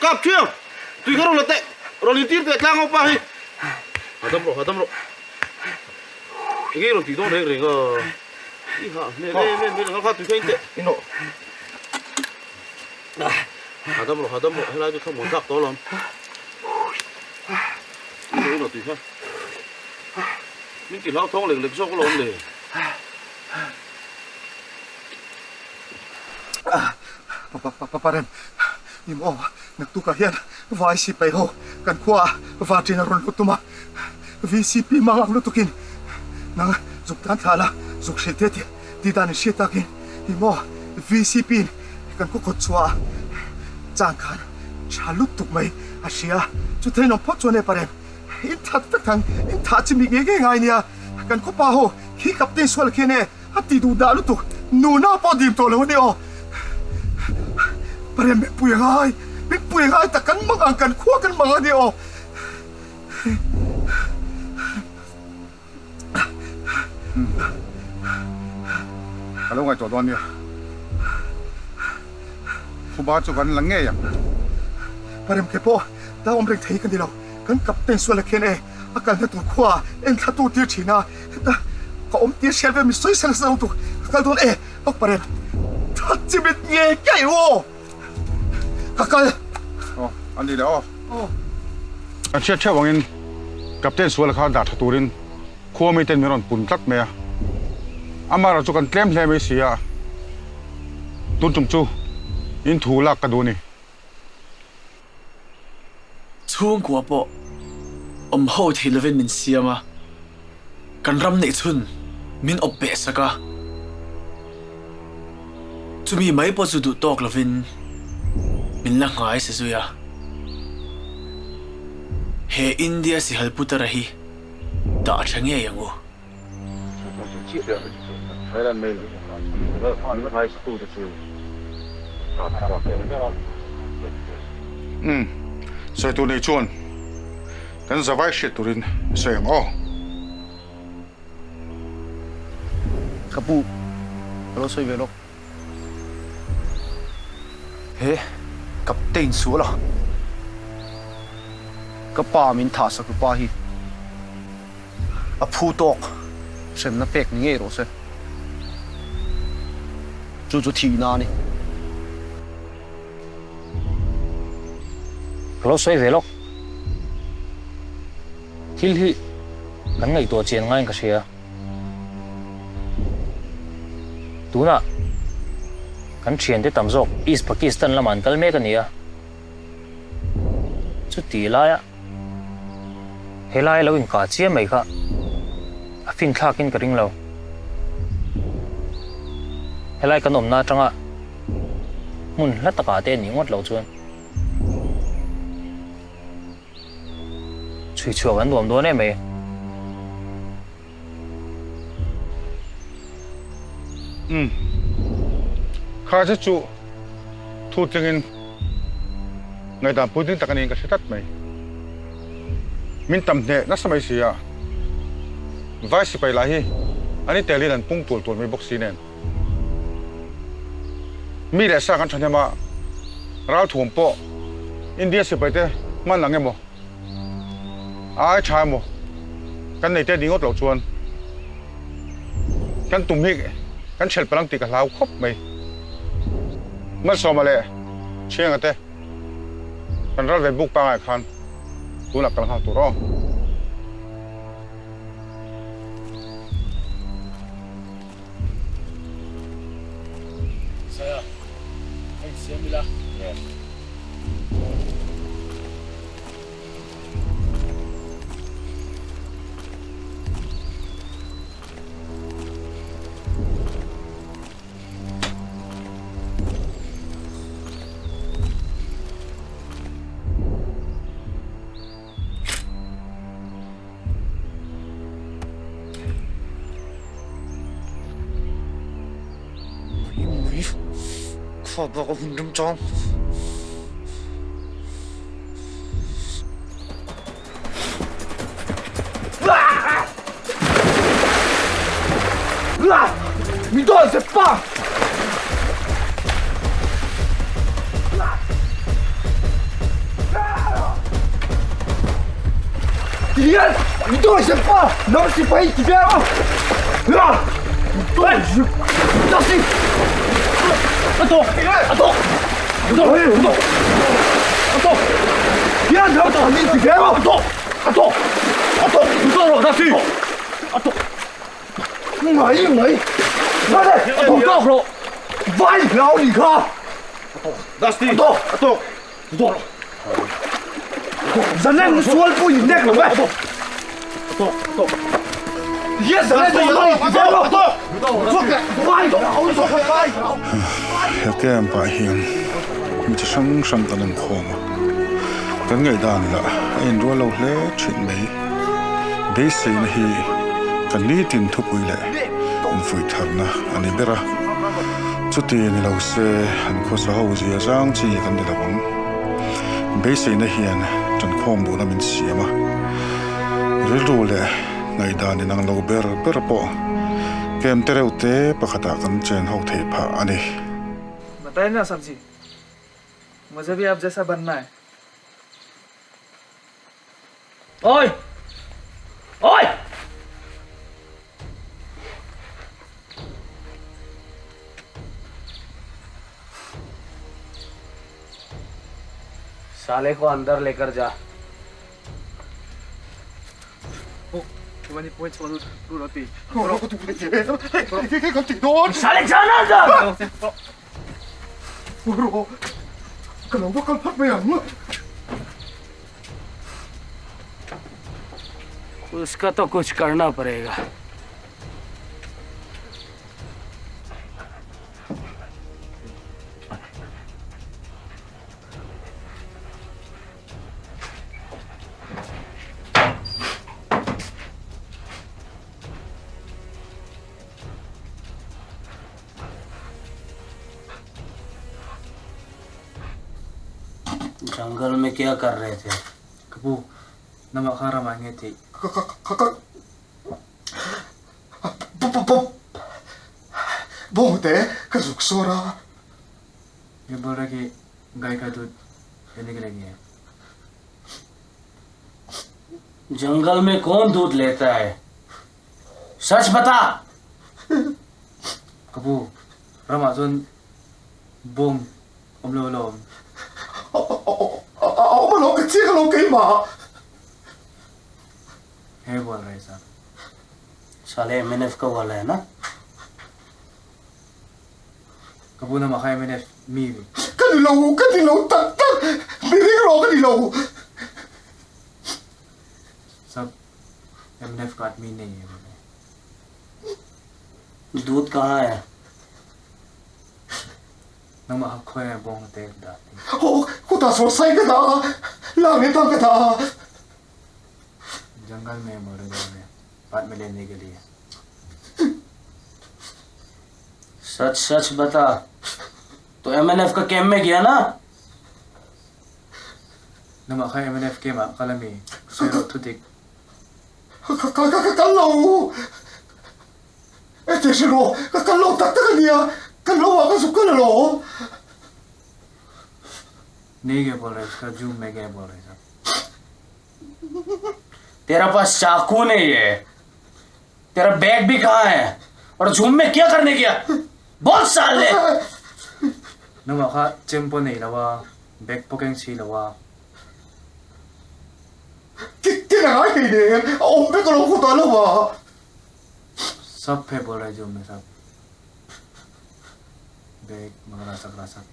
Speaker 9: Kap thiang! Tui kha rawn la teh, rawn intir teh tlang au pa hi. Hahdam rawh, hahdam rawh. Enge i rawn tih dawn reng reng a? I hah hmel em em mai kha tui kha in teh. Inawh. Hahdam rawh, hahdam rawh, helai chu thlamuan tlak tawh alawm. Inawh, inawh tui kha. Min ti hlauthawng lek lek zawk alawm le.
Speaker 7: Paparem, i maw naktukah hian vai sipai ho kan khuaah vaṭin a rawn lut tum a, VCP mang ang lutukin nang zuk tan thla la, zuk hrilh te tih tih dan in hriat takin i maw VCP in kan khaw kawt chhuah chang khan tha lutuk mai a hria, chuthei nawm phawt chuan e Parem. In that vek thang, in thah chi mi ngei ngei ngai nia, kan khawpa ho khi Captain Suala khian e a ti duh dah lutuk, nuna pawh dim tawh lo a ni aw. Parem min pui angai, min pui angai tak kan mang ang kan khua kan mang a ni aw.
Speaker 8: Ka lo ngaihtuah dawn nia. Phuba chu kan la ngei ang.
Speaker 7: Parem ke pawh ta awm reng thei ka ni lo. Kan captain sual a khen e. A kalna tur khua en thla tu tir thin a. Heta ka awm tir hriat ve mi sawi sel nasa lo tuk. Ka kal dawn e. Bawk Parem. That chi mit ngei ngei aw. Ka kal.
Speaker 8: Aw, a ni le aw. Aw. Kan hriat theuh angin Captain Suala kha dah tha turin khua miten min rawn pun tlat mai a. Amaherawh chu kan tlem hle mai si a, tun tum chu in thu lak ka duh a ni.
Speaker 6: Chhungkua pawh awm ho thei lovin min siam a, kan ram neih chhun min awp beh sak a, chumi mai pawh chu duh tawk lovin min la nghai se zui a. He India sihal putara hi dah tha ngei ang u.
Speaker 8: Umm, sawi tur nei chuan kan zavai hriat turin sawi ang aw.
Speaker 10: Ka pu, ka lo sawi ve lawk. He Captain sual a, ka pa min thah sak pa hi. A phu tawk hremna pek ni ngei rawh se. Chu chu thihna a ni.
Speaker 17: Ka lo sawi ve lawk. Thil hi kan ngaihtuah chian ngaiin ka hria. Tunah kan thiante tam zawk East Pakistan lamah an kal mek a ni a. Chuti laia. Helai lo inkah chiam mai kha a fin thlakin ka ring lo. Helai kan awmna atanga hmun hla takah te anih ngawt loh chuan chhui chhuak an nuam dawn em mai.
Speaker 8: Umm. Kha zet chu thu tlingin ngaihdan puitling tak a niin ka hre tlat mai. Min tam hneh nasa mai si a, vai sipai lah hi an intelin an pung tual tual mai bawk si nen. Mi leh sa kan thahnem a, ralthuam pawh India sipaite hman ang emaw? Ai tha emaw kan nei te ding ngawt loh chuan kan tum hi kan hrelh palh ang tih ka hlau khawp mai. Malsawma leh Thianga te kan ral ve buk pangai khan tunah kal nghal tur aw.
Speaker 6: Saya, hei siam ila.
Speaker 10: Mui kha bak a hun ram chang.
Speaker 4: Mi dawn se pa! Tihian mi dawn se pa! Nang sipai ti ve a! Mi dawn se Dusty! A tawk! A tawk! A tawk! A tawk! A tawk! Tihian a tawk! Mi ti ve a! A tawk! A tawk! A tawk! Mi dawn rawh Dusty! A tawk! Mai mai! A tawk tawk rawh! Vai hlau ni kha!
Speaker 9: Dusty!
Speaker 4: A tawk!
Speaker 9: A tawk!
Speaker 4: A tawk rawh! Zalen sual pawh in nek lo ve! A tawk!
Speaker 9: A tawk! A tawk!
Speaker 4: Yes! Zalen sual pawh in nek lo! A tawk! Vai hlau ni kha! Vai hlau!
Speaker 7: He camp ah hian mi chi hrang hrang kan awm khawm a, kan ngaihdan lah a inrual lo hle thin mai. Beiseina hi kan nitin thupui leh infuihtharna a ni ber a, chuti ni lo se an khawsa ho zia zang chi kan ni lo ang. Beiseina hian ṭankhawm duhna min siam a, rilru leh ngaihdan inang lo ber ber pawh kem te reuh te pakhatah kan chen ho theih phah a ni.
Speaker 18: Bataye na sabji, mujhe bhi aap jaisa banna hai.
Speaker 4: Oi! Oi!
Speaker 17: साले को अंदर लेकर जा
Speaker 4: साले जाना जा!
Speaker 7: Ka lo va kal phat mai ang.
Speaker 17: उसका तो कुछ करना पड़ेगा जंगल में क्या कर रहे थे
Speaker 18: Kapu, nama kha ram ah nge ti.
Speaker 7: Bawngte ka zuk sawr a.
Speaker 18: ये बोल रहा कि गाय का दूध लेने के लिए गया है।
Speaker 17: जंगल में कौन दूध लेता है सच बता
Speaker 18: Kapu, ram ah chuan bawng awm lo alawm.
Speaker 7: A awm alawm ka chiang alawm keimah.
Speaker 18: He बोल रहे साहब।
Speaker 17: साले एमएनएफ का वाला है ना
Speaker 18: Kapu nama kha MNF mi ni.
Speaker 7: Ka ni lo, ka ni lo tak tak. Mi ring rawh ka ni lo.
Speaker 18: सब एमएनएफ का आदमी नहीं है बोले।
Speaker 17: दूध कहाँ है
Speaker 18: Nama kha khawi ah bawng te dah ti.
Speaker 7: Aw, kutah sawn sai ka dah a, lang in tang ka dah a.
Speaker 18: जंगल में बोल रहे थे बाद में लेने के लिए।
Speaker 17: सच सच बता तो एमएनएफ का कैंप में गया ना
Speaker 18: Nama kha MNF camp ah kal ami sawi rawh thu dik.
Speaker 7: Ka ka ka kal lo. E te hre rawh, ka kal lo tak tak a nia, kal lo ah ka zuk kal alawm.
Speaker 18: नहीं गया बोल रहे उसका जूम में गया बोल रहे साहब।
Speaker 17: तेरा पास चाकू नहीं है तेरा बैग भी कहाँ है और झूम में क्या करने गया बहुत साले
Speaker 18: Nama kha chem pawh nei lo a, bag pawh keng si lo a.
Speaker 7: Ke na ngai thei nen, a awm vek alawm khawtah lo a.
Speaker 18: सब है बोल रहे जूम में सब। बैग वगैरह सब सब।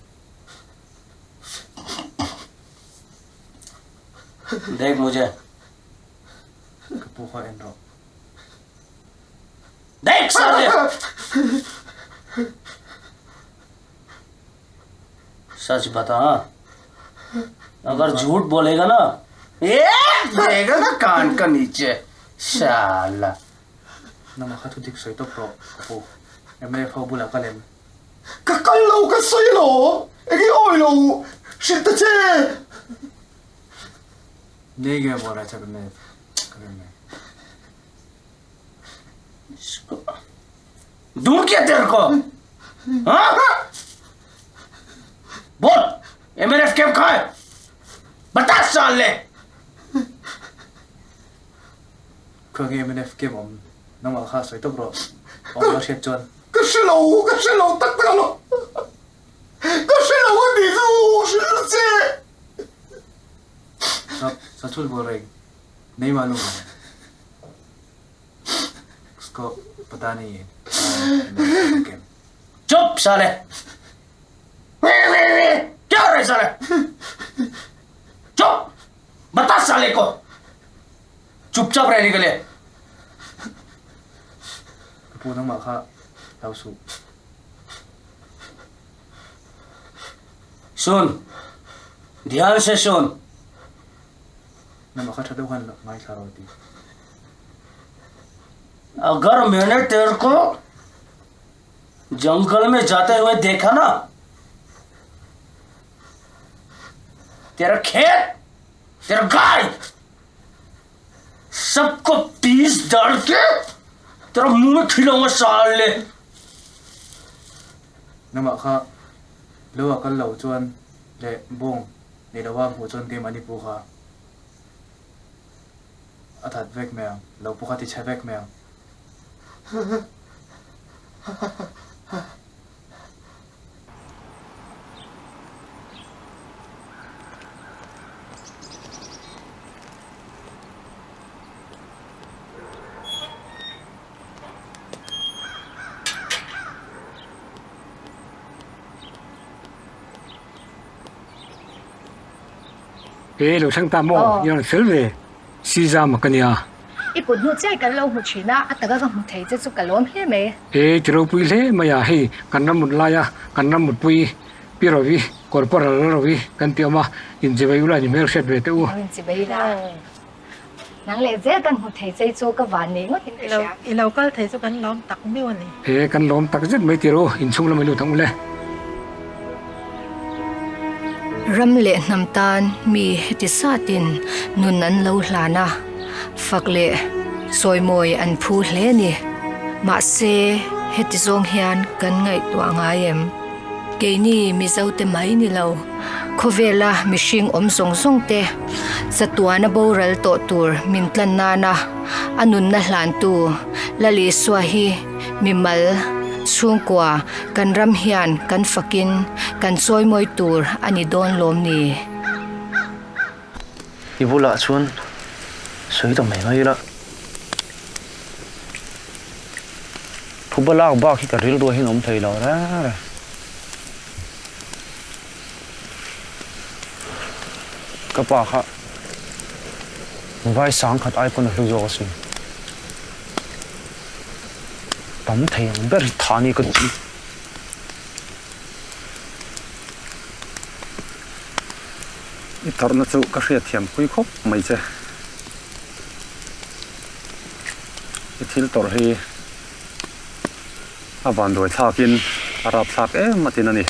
Speaker 17: देख मुझे
Speaker 18: Kapu kha en rawh.
Speaker 17: देख साले सच बता हाँ? अगर झूठ बोलेगा ना ये देगा ना कान का नीचे साला
Speaker 18: Nama kha thu dik sawi tawp rawh kapu. MNF ho bulah kal em.
Speaker 7: Ka kal lo ka sawi lo, eng i awi lo, hrilh ta che.
Speaker 18: नहीं गया बोल रहा है सब MNF camp में।
Speaker 17: इसको दूं क्या तेरे को हाँ बोल एमएनएफ कैंप कहाँ है बता साले
Speaker 18: Khawnge MNF camp awm nangmah kha sawi tawp rawh awm la hriat chuan.
Speaker 7: Ka hre lo, ka hre lo tak tak lo. Ka hre lo a ni chu hrilh che.
Speaker 18: Sap, Sachul bol reng, nei malum hai. Usko pata nahi hai kahan hai MNF ka camp.
Speaker 17: Chup sale! Kya ho raha hai sale? Chup! Bata sale ko! Chupchap रहने के लिए
Speaker 18: Ka pu nangmah kha hlau suh.
Speaker 17: Sun, dhyan se sun.
Speaker 18: Nangmah kha tha deuh khan ngaithla rawh ti.
Speaker 17: अगर मैंने तेरे को जंगल में जाते हुए देखा ना तेरा खेत तेरा गाय सबको पीस डाल के तेरा मुंह में खिलाऊंगा साले
Speaker 18: Nangmah kha lo a kal lo chuan leh bawng nei lova hmuh chuan keimahni pu kha a that vek mai ang, lo pawh kha ti chhe vek mai ang.
Speaker 8: E lo thleng ta maw? I rawn fel ve. Sizama ka nia.
Speaker 16: I kut hnu chiai kan lo hmu thin a, a taka ka hmu thei che chu ka lawm hle mai.
Speaker 8: E ti ropui hle mai a, hei kan ram mut laia kan ram mutpui Pi Rovi, Corporal Rovi kan ti awm a, inchivei ula ni hmel hriat ve teh u.
Speaker 16: Lo inchivei la, nang leh zel kan hmu thei chei chu ka van nei ngawt in ka hria.
Speaker 19: I lo kal thei chu kan lawm tak miu a ni.
Speaker 8: E kan lawm tak zet mai tir u, inchhung lamah i lut ang u le.
Speaker 16: Ram leh hnam tan mi heti satin nun an lo hlan a, fak leh sawimawi an phu hle a ni. Mahse, heti zawng hian kan ngaihtuah ngai em? Keini Mizote mai ni lo, khawvela mihring awm zawng zawng te chatuana boral tawh tur min tlan nana a nunna hlantu Lalisua hi mimal chhungkua Kan ram hian kan fakin kan chawimawi tur a ni dawn lawm ni?
Speaker 10: I bulah chuan sawi ta mai mai ila. Phuba lak bak hi ka rilru ah hian awm thei lo reng reng. Ka pa kha vai sangkhat ai pawn a hlu zawk asin. Tam thei ang ber hi tha ni ka ti.
Speaker 8: I tawrhna chu ka hriatthiam pui khawp mai che. I thil tawrh hi a vanduai thlakin a rap thlak em atin a ni.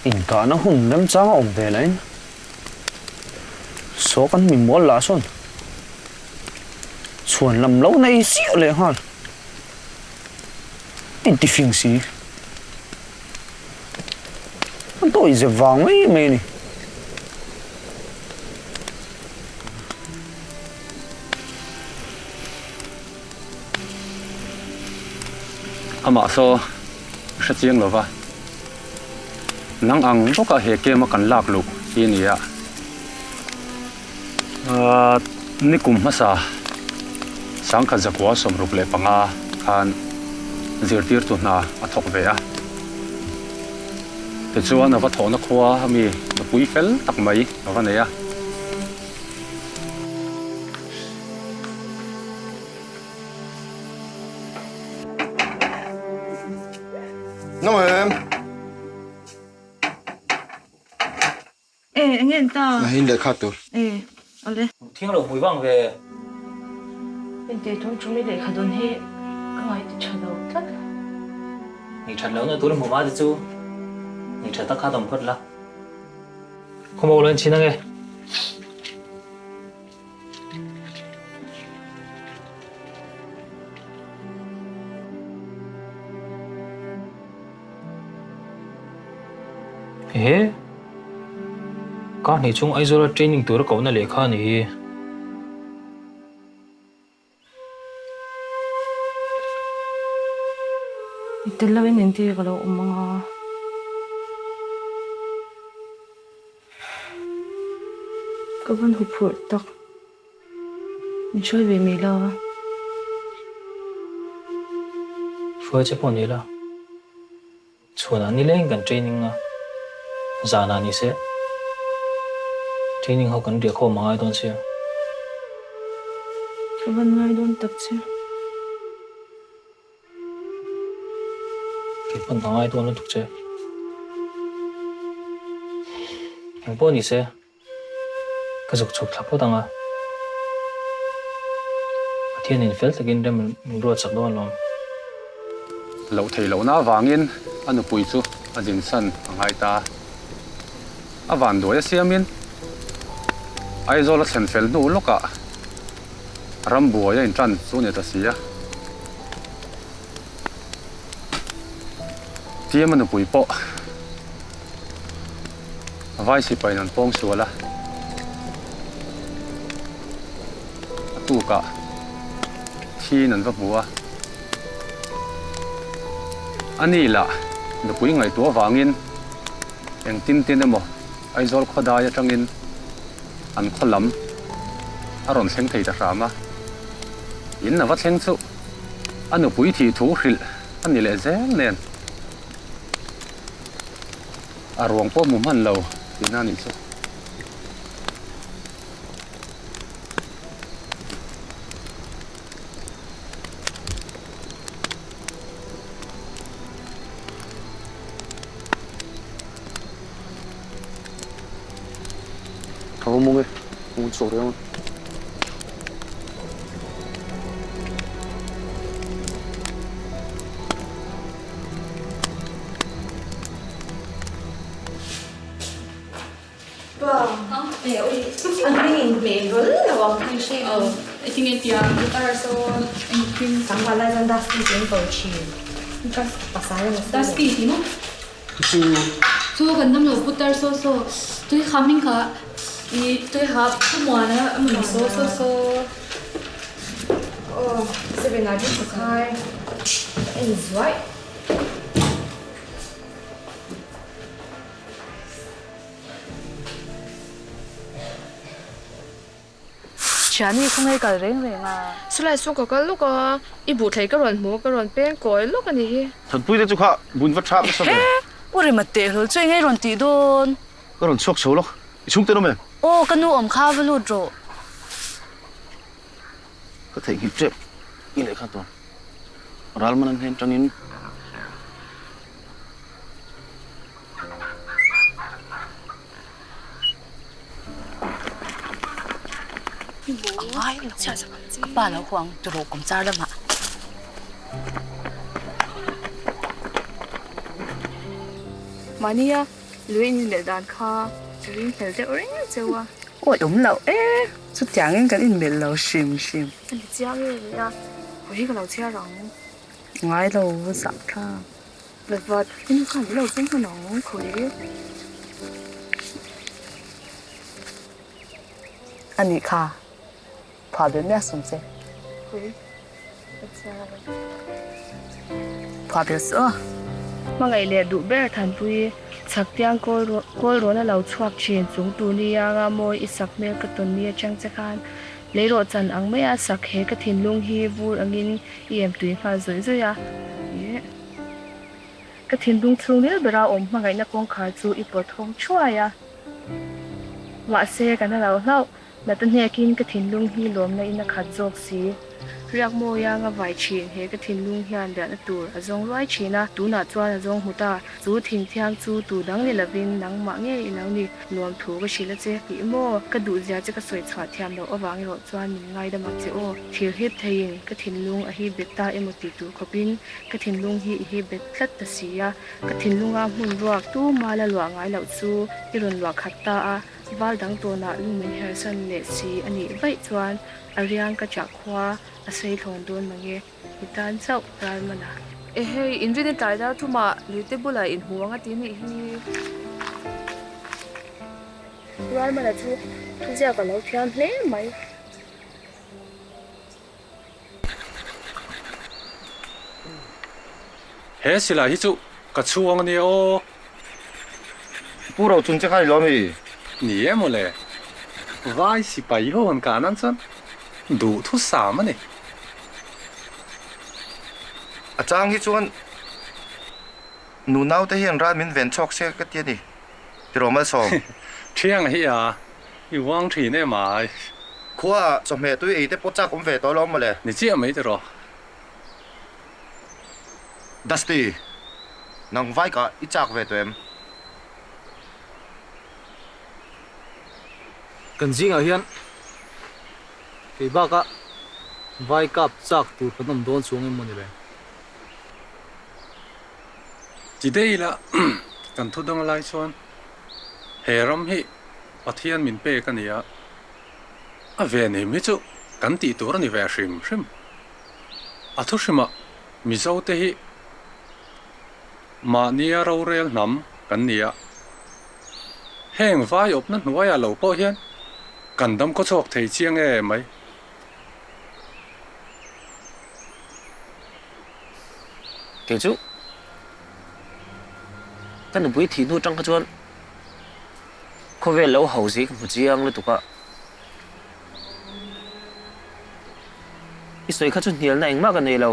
Speaker 10: Inkahna hun remchang a awm ve lahin saw kan mi mual lah sawn chhuan lam lo nei chiah leh nghal a inti fing si a dawi zep vang mai mai a ni.
Speaker 8: Amah saw hre chiang lova nang ang bawka he game a kan lak luh hi a ni a. Nikum hmasa sangkhat zakua 65 khan zirtirtu hna a thawk ve a. Tichuan a va thawhna khua ami nupui fel tak mai a va nei a.
Speaker 13: No em.
Speaker 14: E eng nge ta?
Speaker 13: Na hin leh kha tur.
Speaker 14: E awle.
Speaker 4: Thiang lo hmui vang ve.
Speaker 14: Engti tum tum i lehkha dawn hi ka ngai ti tha lo tlat.
Speaker 4: Ngi that lo na tur hmu ma te chu ngi tha tak kha dawm phawt la. Khawmaw lo in chhin ange.
Speaker 18: Ehe! Kar hnih chhung Aizawla training tura kohna lehkha a nih hi.
Speaker 14: I tel loin engti ka lo awm ang a? Ka van huphurh tak. Min hruai ve mai la.
Speaker 18: Hruai che pawh ni la. Chhunah nileng kan training a, zanah ni se training ho kan riah khawm a ngai dawn sia.
Speaker 14: Ka van ngai dawn tak che.
Speaker 18: Kei pawn ka ngai dawn lutuk che. Engpawh ni se. Ka zuk chhuk thla phawt ang a, Pathianin fel takin rem min ruat chak dawn alawm.
Speaker 8: Loh theih lohna avangin a nupui chu a zinsan a ngai ta. A vanduai a siamin Aizawl a thlen fel hnu lawkah rambuai a inṭan chu a ni ta si a. Tiam a nupui pawh vai sipain an pawng sual a, a tukah thiin an va hmu a. A ni lah nupui ngaihtuah avangin engtin tin emaw Aizawl khawdai atangin an khaw lam a rawn thleng thei ta hram a, in a va thleng chu a nupui thih thu hrilh a ni leh zel nen a ruang pawh hmu hman lo tihna a nih chu.
Speaker 10: Ka va mung e, mung chhuak reng a.
Speaker 20: Pa, e ui, an hming in hmeh rawlh lo ang khan hre lo.
Speaker 21: E tinge tia guitar so engtin.
Speaker 20: Tlangval lai chuan Dusty tiin ko thin. Pasal emaw sawi.
Speaker 21: Dusty ti maw? Chu chu kan dam lo putar saw saw tui kha hming kha i tui ha pu muana a mawni saw saw saw.
Speaker 20: Aw seven ah ding pakhai ka en zuaih.
Speaker 14: Thiani khaw ngei kal reng reng a.
Speaker 21: Silai chu ka kal lawk a, i buh thlei ka rawn hmu a, ka rawn peng kawi lawk a nih hi.
Speaker 9: Thanpui te chu kha bun va thap nasa ve.
Speaker 14: Ehe! U Rema teh hlawl chu engei rawn tih dawn?
Speaker 9: Ka rawn chhuak chho lawk, i chhungte an awm em?
Speaker 14: Aw, ka nu awm kha va lut rawh.
Speaker 9: Ka theihnghilh tep i lehkha tawn ral man an hnen tangin.
Speaker 14: A ngai lo ka pa lo huang turaw kawm char lamah.
Speaker 21: Mahnia lui in inmelh dan kha ka ring hmel deuh reng cheu a.
Speaker 14: Awi awm loh e, chutiangin kan inmelh lo hrim hrim.
Speaker 21: Ka ni chiang e nia, hawi hi ka lo chhiar ang.
Speaker 14: Ngai lo zah thlak.
Speaker 21: Vat in khan i lo tum hman ang khawi.
Speaker 14: A nih kha, phah belh miah sawm che.
Speaker 21: Khawi, ka chhiar a.
Speaker 14: Phah belh suh a.
Speaker 21: Hmangaih leh duh ber Thanpui, chhaktiang kawl rawn a lo chhuak thin chung tur ni anga mawi i sak hmel ka tawn ni atang che khan leirawh chan ang maia sak he ka thinlung hi vur angin i em tui nghal zawih zawih a. Ka thinlung chhungril bera awm hmangaihna kawngkhar chu i pawt hawng thuai a. Mahse, ka na lo hlauh. Nata hnekin ka thinlung hi lawmna in a khat zawk si. Riak mawia nga vai thin he ka thinlung hian riahna tur a zawng ruai thin a, tunah chuan a zawng hmu ta. Chu thingthiang chu tu dang ni lovin nangmah ngei i lo ni. Nuam thu ka hrilh a che tih maw? Ka duhzia che ka sawi chhuah thiam loh avang erawh chuan min ngaidam ang che aw. Thil hip theiin ka thinlung a hip bet ta emaw tih tur khawpin ka thinlung hi i hip bet tlat ta si a. Ka thinlunga hmun ruak tu mala luah ngai loh chu i rawn luah khat ta a, val dang tawnah lung min hersan leh si a nih vaih chuan a riang ka chah khua a sei thlawn dawn mange i tan chauh ral man a. Ehei, inrin i tlai dar thumah Luite bulah inhmu ang a ti nih hi. Ralmana chu thuziak a lo thiam hle mai.
Speaker 8: He silai hi chu ka chhuang a nia aw.
Speaker 13: Pu Ro chung che kha i lo mi?
Speaker 8: Ni e mawle. Vai sipai ho han kah nan chuan duh thu sam a ni.
Speaker 13: A chang hi chuan nu naute hian ral min ven chhawk se ka ti a ni. Tiraw Malsawm?
Speaker 8: Thiang hi a, i uang thin em ai.
Speaker 13: Khua ah chawhmeh tui ei te pawh chak awm ve tawh alawm mawle.
Speaker 8: Ni chiah mai tiraw.
Speaker 13: Dusty, nang vai kah i chak ve tawh em?
Speaker 10: Kan zingah hian kei bakah vai kap chak tur kan awm dawn chuang em maw ni le?
Speaker 8: Ti daih ila kan thu dang lai chuan he ram hi Pathian min pek a ni a, a venhim hi chu kan tih tur a ni ve hrim hrim. A thu hrimah Mizo te hi mahnia rorel hnam kan ni a, heng vai awpna hnuaiah lo pawh hian kan dam khaw chhuak thei chiang em mai.
Speaker 17: Kei chu ka nupui thih hnu tang kha chuan khawvel lo ho zui ka hmu chiang lutuk a, i sawi kha chu hnialna engmah ka nei lo,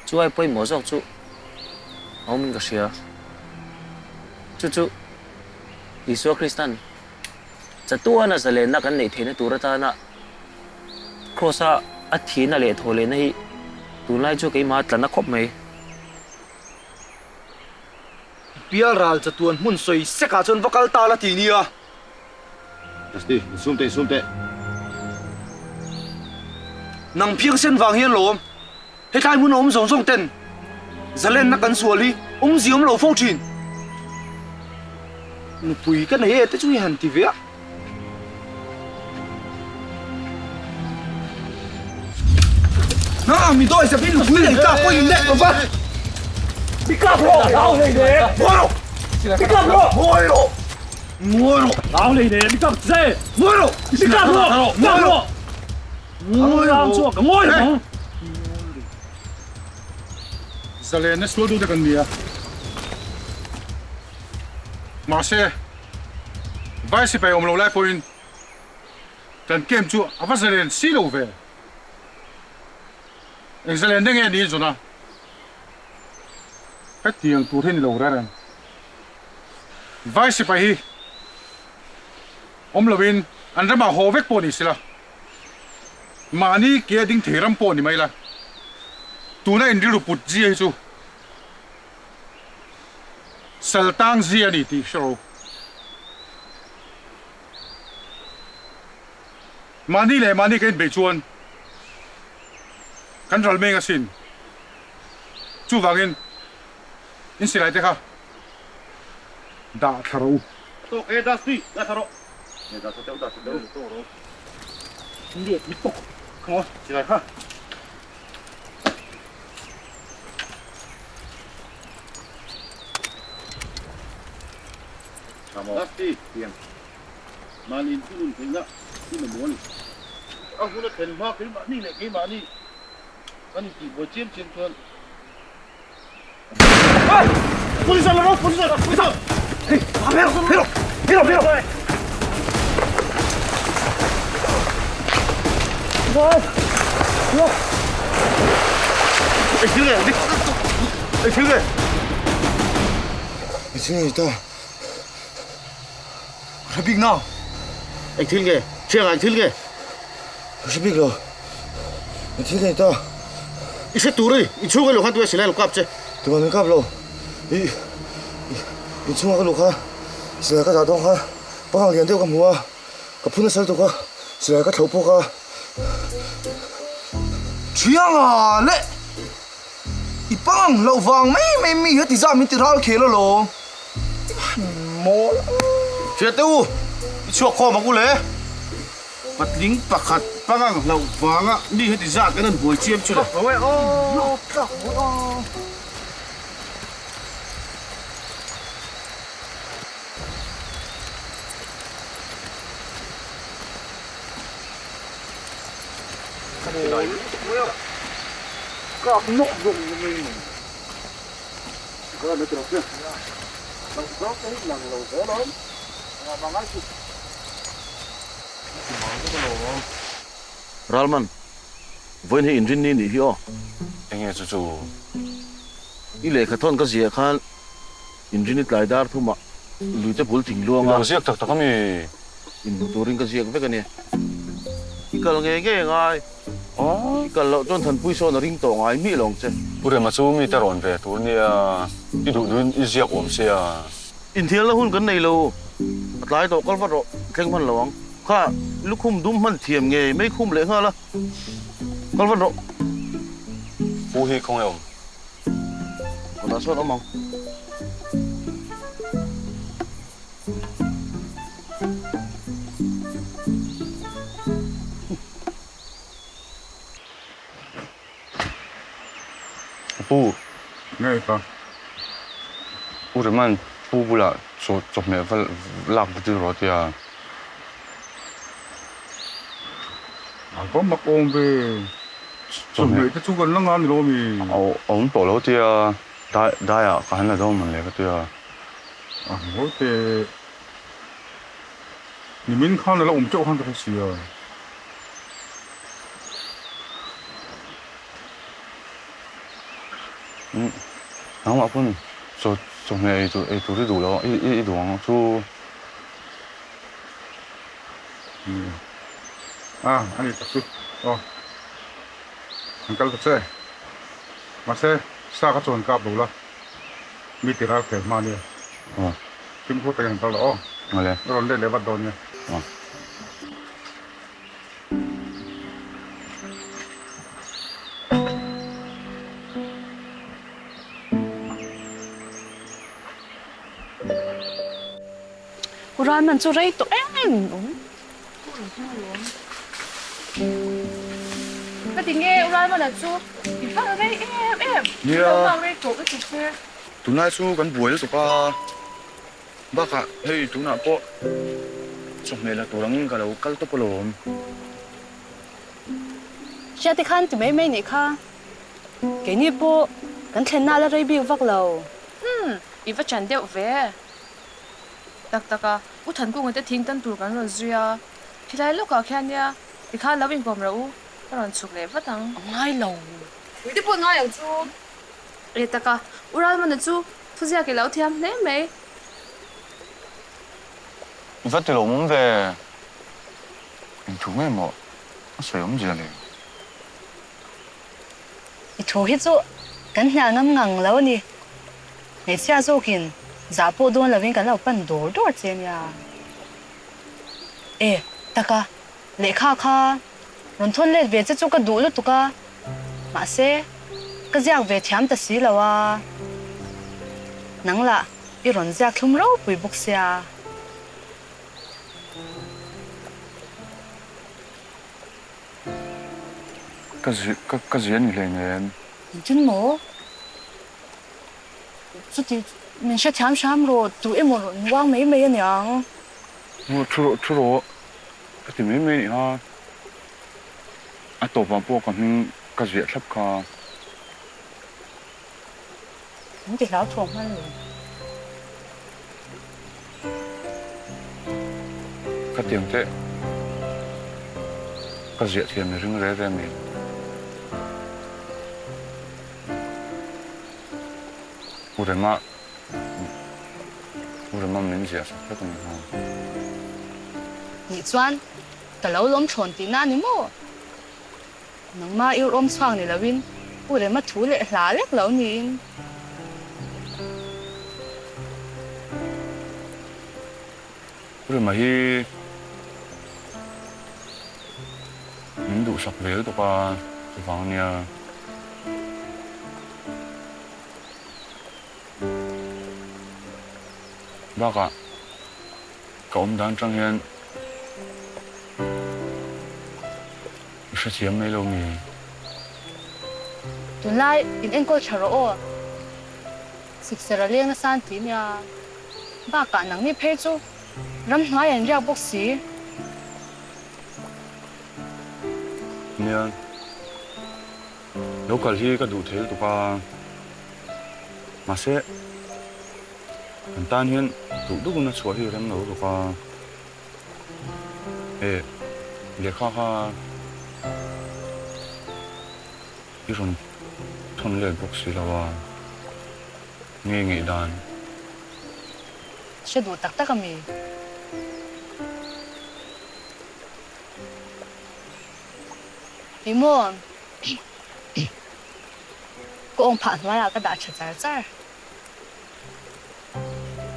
Speaker 17: chu ai pawimawh zawk chu a awmin ka hria, chu chu Isua Kristan Chatuana zalenna kan neih theihna tur atana Kraws-a a thihna leh thawhlehna hi tunlai chu keimah a tla na khawp mai.
Speaker 10: Bial ral chatuan hmun sawi sek ah chuan va kal ta la ti nia.
Speaker 9: Dusty, insum teh, insum teh.
Speaker 10: Nang phiangsen vang hian lawm hetlai hmun a awm zawng zawng ten zalenna kan sual hi awmzia awm lo fo thin. Nupui ka nei e te chu i han ti ve a. Na mi dawi zep in nupui nei ta pawh in leh lo va.
Speaker 4: Pick up rawh! Lau hlei ne!
Speaker 10: Ngawi rawh!
Speaker 4: Pick up rawh!
Speaker 10: Ngawi rawh! Ngawi rawh!
Speaker 4: Lau hlei ne! Pick up che!
Speaker 10: Ngawi rawh!
Speaker 4: Pick up rawh!
Speaker 10: Ngawi rawh!
Speaker 4: Ngawi rawh! Ngawi rawh!
Speaker 7: Zalen na sual duh te kan ni a. Mahse, vai sipai awm lo lai pawhin kan camp chu a va zalen si lo ve. Eng zalen na nge niin zawn a? Hetiang tur hi ni lo reng reng. Vai sipai hi awm loin an ramah haw vek pawh ni sela, mahni ke a ding thei ram pawh ni mai la, tuna inrilru put zia hi chu Sal tang zia a ni tih hre ro. Mahni leh mahni kan inbeih chuan kan ral meng asin. Chuvangin in silai te kha dah thla rawh u.
Speaker 9: Tawk e Dusty, dah thla rawh. Dah thla teuh, dah thla teuh. Tawk rawh. Come on, silai kha. Dusty, mahni inthunun theihna i mamawh a ni. A hun a thlen hma keimahni leh keimahni kan intihbuai chiam chiam chuan
Speaker 10: Police la rawh, police la, police la. Hey, hero, hero, hero, hero.
Speaker 4: Boss, look.
Speaker 9: Eng thil nge? Eng thil nge?
Speaker 13: Eng thil nge ta?
Speaker 10: Hre bik nau.
Speaker 9: Eng thil nge? Thiangah eng thil nge?
Speaker 13: Hre bik lo. Eng thil nge ta?
Speaker 9: I hre tur a ni. Inchhung a luh khan tunge silai a lo kap che?
Speaker 13: Tunah min kap lo. I inchhungah ka luh kha silai ka dah dawn kha pangang lian deuh ka hmu a, ka phu nasa lutuk a, silai ka thloh pawk a.
Speaker 10: Thianga leh i pangang hlauh vang mai mai mi heti zah min ti ral khel alawm. I han mawl a.
Speaker 9: Hriat teh u, i chhuak khawm ang u le. Patling pakhat pangang hlauh vanga mi heti zat kan han buai chiam chu le.
Speaker 10: Mawi lutuk mai a, kak nawk zawk mai mai. Ka na tiro che. Lang zawk te hi lang lo zel awm. Engah mah ngai suh.
Speaker 9: Ralman, vawiin hi inrinni nih hi aw.
Speaker 12: Enge chu chu?
Speaker 9: I lehkha thawn ka ziah khan inrinni tlai dar thumah luite bul thing luang a.
Speaker 12: I lo ziak tak tak ami?
Speaker 9: Inhmu turin ka ziak vek a ni. I kal ngei ngei angai. I kal loh chuan Thanpui sawn a ring tawh ngai miah lo ang che.
Speaker 12: Pu Rema chu mite rawn ve tur nia, i duh duhin i ziak awm sia.
Speaker 9: Inthialna hun kan nei lo, a tlai tawh kal vat rawh, thleng hman lo ang. Kha, lukhum dum hman thiam ngei mai khum leh nghal a, kal vat rawh.
Speaker 12: Pu hi khawnge awm?
Speaker 9: Kawtah sawn awm ang.
Speaker 12: Pu.
Speaker 7: Nge ka.
Speaker 12: U Reman pu bulah chaw chawhmeh va lak va dil rawh a ti a.
Speaker 7: A va mak awm ve. Chawhmeh te chu kan la ngan lo ami?
Speaker 12: A awm tawh lo a ti a. Dai daiah ka han la dawn man le ka ti a.
Speaker 7: A ngawi teh. Nimin khan a la awm teuh khan ka hre si a.
Speaker 12: Nangmah pawn chaw chawhmeh ei tur ei tur i duh lo i i duh ang chu.
Speaker 7: A a ni tak chu aw an kal ta che mahse sa ka chuan kap lo la mi ti ral khel hma nia fimkhur takin an kal rawh aw rawn let leh vat dawn nia.
Speaker 21: Ral man chu rei tawh em em awm. Ka ti nge ral man a chu i vak rei em em.
Speaker 12: Nia.
Speaker 21: Vak rei tawh ka ti che.
Speaker 12: Tunlai chu kan buai lutuk a. Bakah hei tunah pawh chawhmeh la tur angin ka lo kal tawp alawm.
Speaker 21: Hria te khan ti mai mai nih kha. Keini pawh kan thlenna la rei bik vak lo.
Speaker 1: Umm, i va chan deuh ve. Tak tak a, U Thankunga te thing tan tur kan rawn zui a, khilai lawkah khian nia, tikhan lo inkawm rawh u, ka rawn chhuk leh vat ang.
Speaker 21: A ngai lo.
Speaker 1: Ui te pawh ngai ang chu. E tak a, U Ralmana chu thuziak i lo thiam hle mai.
Speaker 12: I va ti lo awm ve. Engthu nge maw a sawi awm zia le?
Speaker 21: I thu hi chu kan hnial ngam ngang lo a ni. Hmeichhia zawkin zah pawh dawn lovin kan lo pan dawr dawr che nia. E, taka, lehkha kha rawn thawn let ve che chu ka duh lutuk a, mahse, ka ziak ve thiam ta si lo a. Nang lah i rawn ziak thlum ropui bawk sia.
Speaker 12: Ka zi ka ka zi a ni hlei nen.
Speaker 21: Engtin maw? Chuti min hrethiam hram rawh, tu emaw rawn uang mai mai a niang.
Speaker 12: Maw thu rawh thu rawh ka ti mai mai a nih kha. A tawpah pawh ka hming ka ziah thlap kha.
Speaker 21: Min ti hlau thuang hman lo.
Speaker 12: Ka tiang teh. Ka ziah thiam i ring re re mai. U Rema, U Rema min ziah sak vek a ni nghal.
Speaker 21: Nih chuan ka lo lawm thawn tihna a ni maw? Nangmah i rawm chhuak ni loin U Rema thu leh hla lek lo niin.
Speaker 12: U Rema hi min duhsak ve lutuk a, chuvang ania. Bakah ka awm dan atang hian I hrethiam mai lo mi?
Speaker 21: Tunlai in enkawl tha rawh aw. Siksera leng nasa an ti nia. Bakah nangni phei chu ramhnuai an riak bawk si.
Speaker 12: Nia. Lo kal hi ka duh thei lutuk a, mahse kan tan hian duh duhna chhuah hi rem lo lutuk a. E lehkha kha i rawn thawn let bawk si lo a, nge ngeih dan.
Speaker 1: Hre duh tak tak a mi? Ni maw? Ka awm phah hnuaiah ka dah tha char char.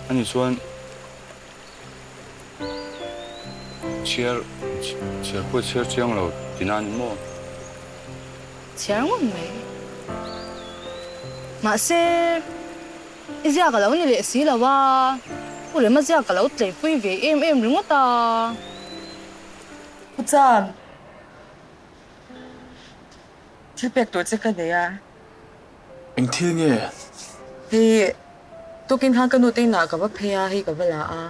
Speaker 12: Ani chuan chhiar chhiar pawh chhiar chiang lo tina ni maw?
Speaker 1: Chhiar ngawt mai. Mahse, i ziak a lo ni leh si lo a, Pu Rema ziak ka lo tleipui ve em em ringawt a.
Speaker 2: Pu Cham, thil pek tur che ka nei a.
Speaker 6: Eng thil nge?
Speaker 2: Hei, tukin khan ka nu te inah ka va phei a, hei ka va la a.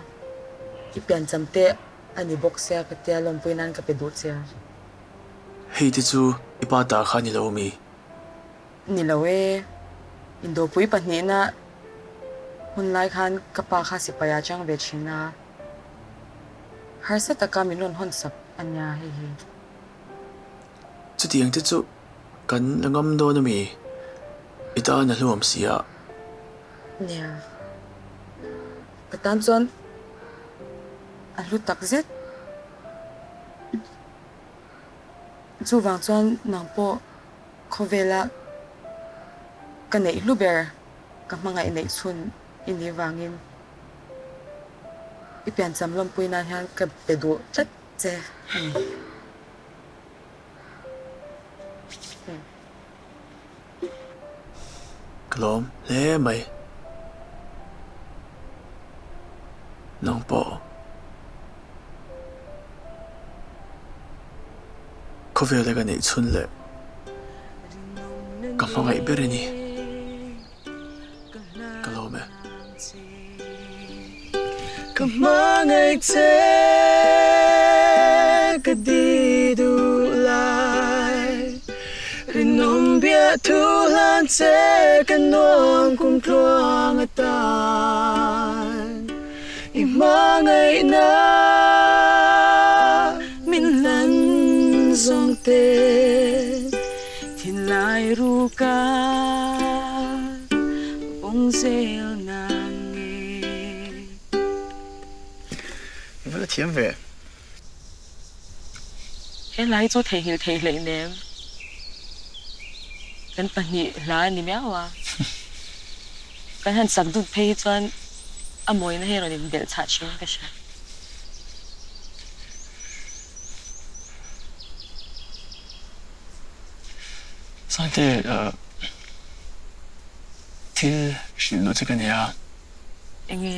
Speaker 2: I piancham te a ni bawk sia ka tia lawmpui nan ka pe duh che a.
Speaker 6: Hei te chu i pa ta kha ni lo mi?
Speaker 2: Ni lo e, indopui pahnihna hun lai khan ka pa kha sipai ah chang ve thin a. Harsa taka min rawn hawn sak a nia hei hi.
Speaker 6: Chutiang te chu kan la ngam dawn a mi? I tan a hluam si a.
Speaker 2: Nia. Ka tan chuan a hlu tak zet. Chuvang chuan nang pawh khawvela ka neih hlu ber ka hmangaih neih chhun i nih vangin I piancham lawmpui nan hian ka pe duh tlat che a ni.
Speaker 6: Ka lawm hle mai. Nang pawh khawvela ka neih chhun leh ka hmangaih ber a ni. Ka lawm e.
Speaker 22: Ka hmangaih che ka di duh lai Rinawm biah thu hlan che ka nuam kum tluang atan I hmangaihna min hlan zawng te Thinlai ruka vawng zel nan nge.
Speaker 6: I va la thiam ve.
Speaker 2: He hla hi chu theihnghilh theih hleih nem. Kan pahnih hla a ni miau a. Kan han sak dut phei hi chuan a mawina hi a rawn inbelh chhah thin ka hria.
Speaker 6: Sangte thil hrilh duh che ka nei a.
Speaker 2: Enge?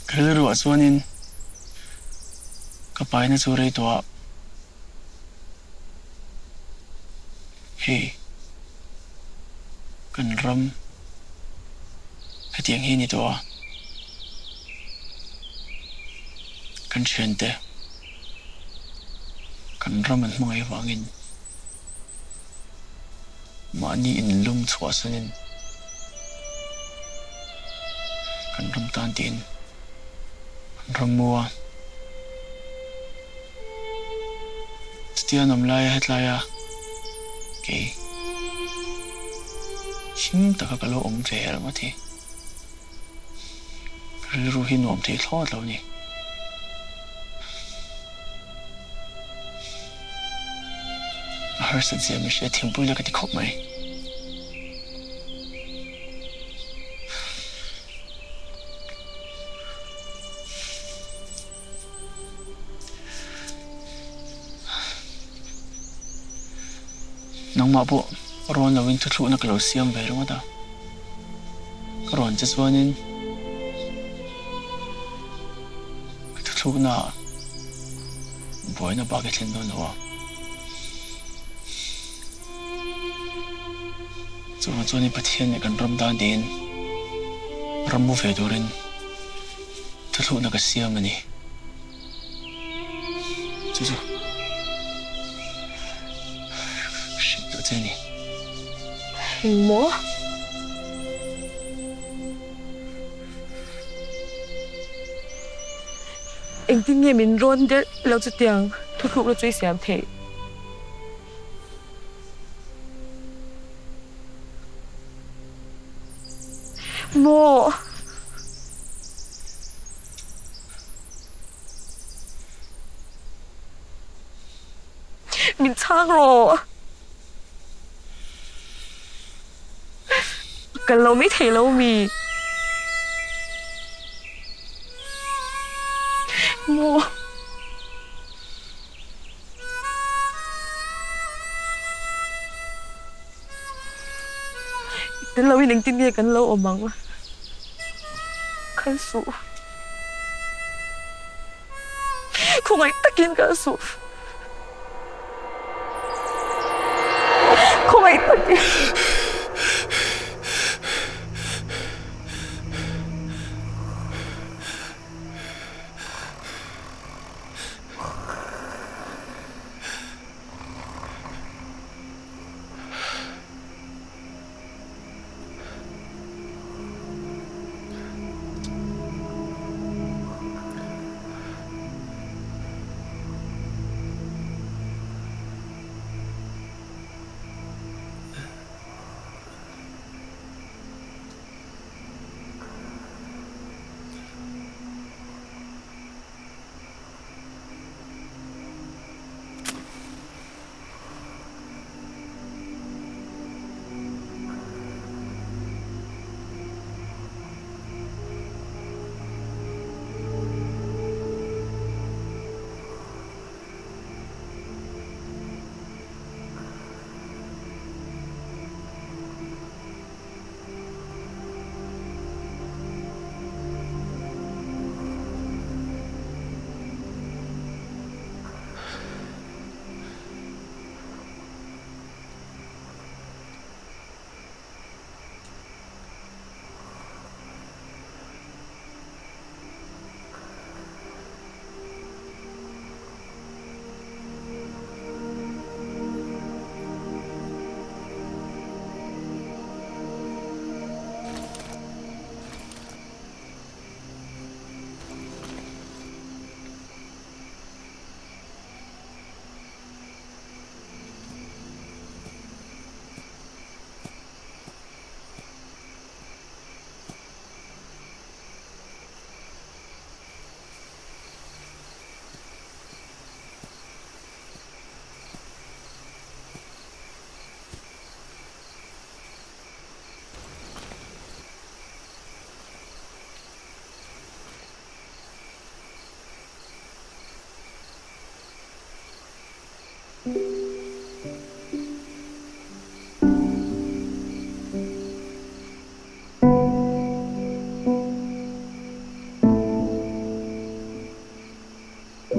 Speaker 6: Ka rilruah chuanin ka paina chu rei tawh a. Hei kan ram hetiang hi a ni tawh a. Kan thiante kan ram an hmangaih avangin mahni inlum chhuahsanin kan ram tan tiin an ram mu a. Chutia an awm laia hetlaia kei him taka ka lo awm ve ringawt hi. Rilru hi nuam thei thlawt lo ni. A harsat zia mi hria thingpui la ka ti khawp mai. Nangmah pawh rawn loin thuthlukna ka lo siam ve ringawt a, ka rawn che chuanin ka thuthlukna ah buaina bak i thlen dawn lo a. Chuvang chuanin Pathian leh kan ram dan tiin ram mu ve turin thuthlukna ka siam a ni. Chu chu. ta che a ni.
Speaker 21: Engmaw? Engtin nge min rawn der lo chutiang thuthlukna chu i siam theih? Maw? Min chhang rawh. Kal lo mai thei lo mi. Maw. Tel loin engtin nge kan lo awm ang? Kal suh. Khawngaih takin kal suh. Khawngaih takin.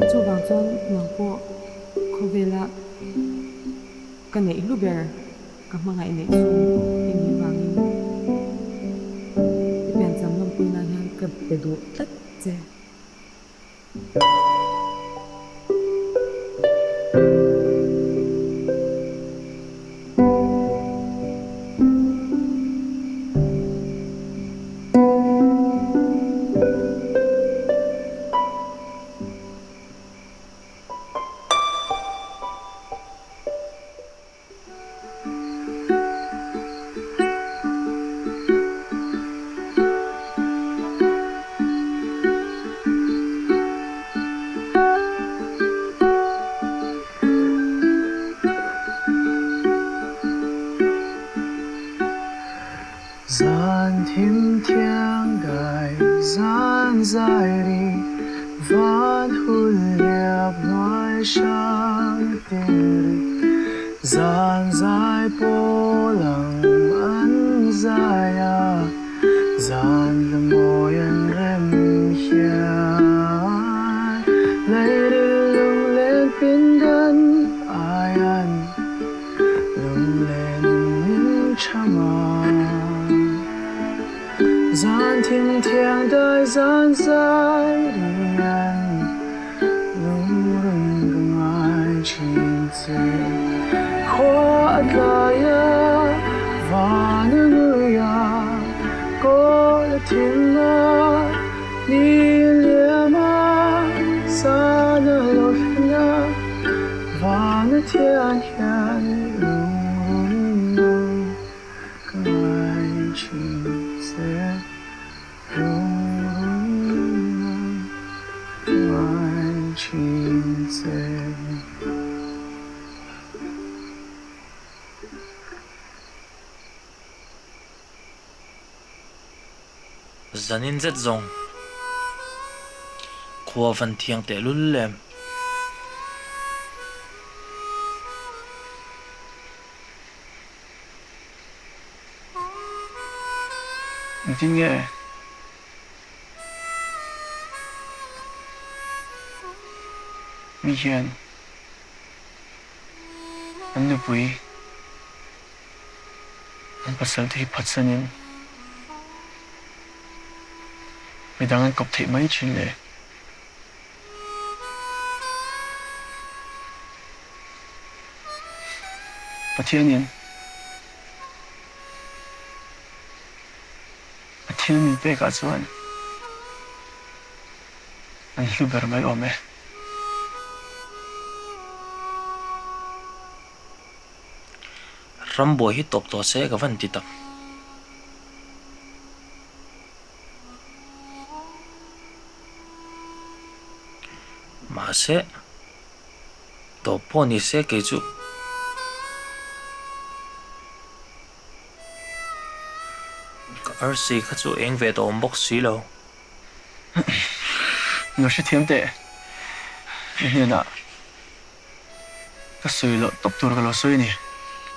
Speaker 21: Chuvang chuan nang pawh khawvela ka neih hlu ber ka hmangaih neih chhung i nih vangin i piancham lawmpui nan hian ka pe duh tlat che.
Speaker 22: Zan thim thiang dai zan zai ri van hun liap hnuai hrang tin ri zan zai pawl ang an zai a zan hla mawi an rem hian leiril lunglen pindan aian Lunglen min tham a. Zan thim thiang dai zan zai rian lungrun ka ngai thin che. Khua a tlai. thiang hian lungrun nang ka ngai thin che lungrun nang ka ngai thin che.
Speaker 18: Zanin zet zawng khua van thiang teh lul em.
Speaker 22: Engtin nge? Mi hian an nupui an pasal te hi phatsanin midang an kawp theih mai thin le. Pathianin a thil min pekah chuan an hlu ber mai awm e.
Speaker 18: Rambuai hi tawp tawh se ka van ti tak. Mahse, tawp pawh ni se kei chu ka arsi kha chu eng ve tawh awm bawk si lo.
Speaker 22: Lo hrethiam teh i hnenah ka sawi loh tawp tur ka lo sawi a ni.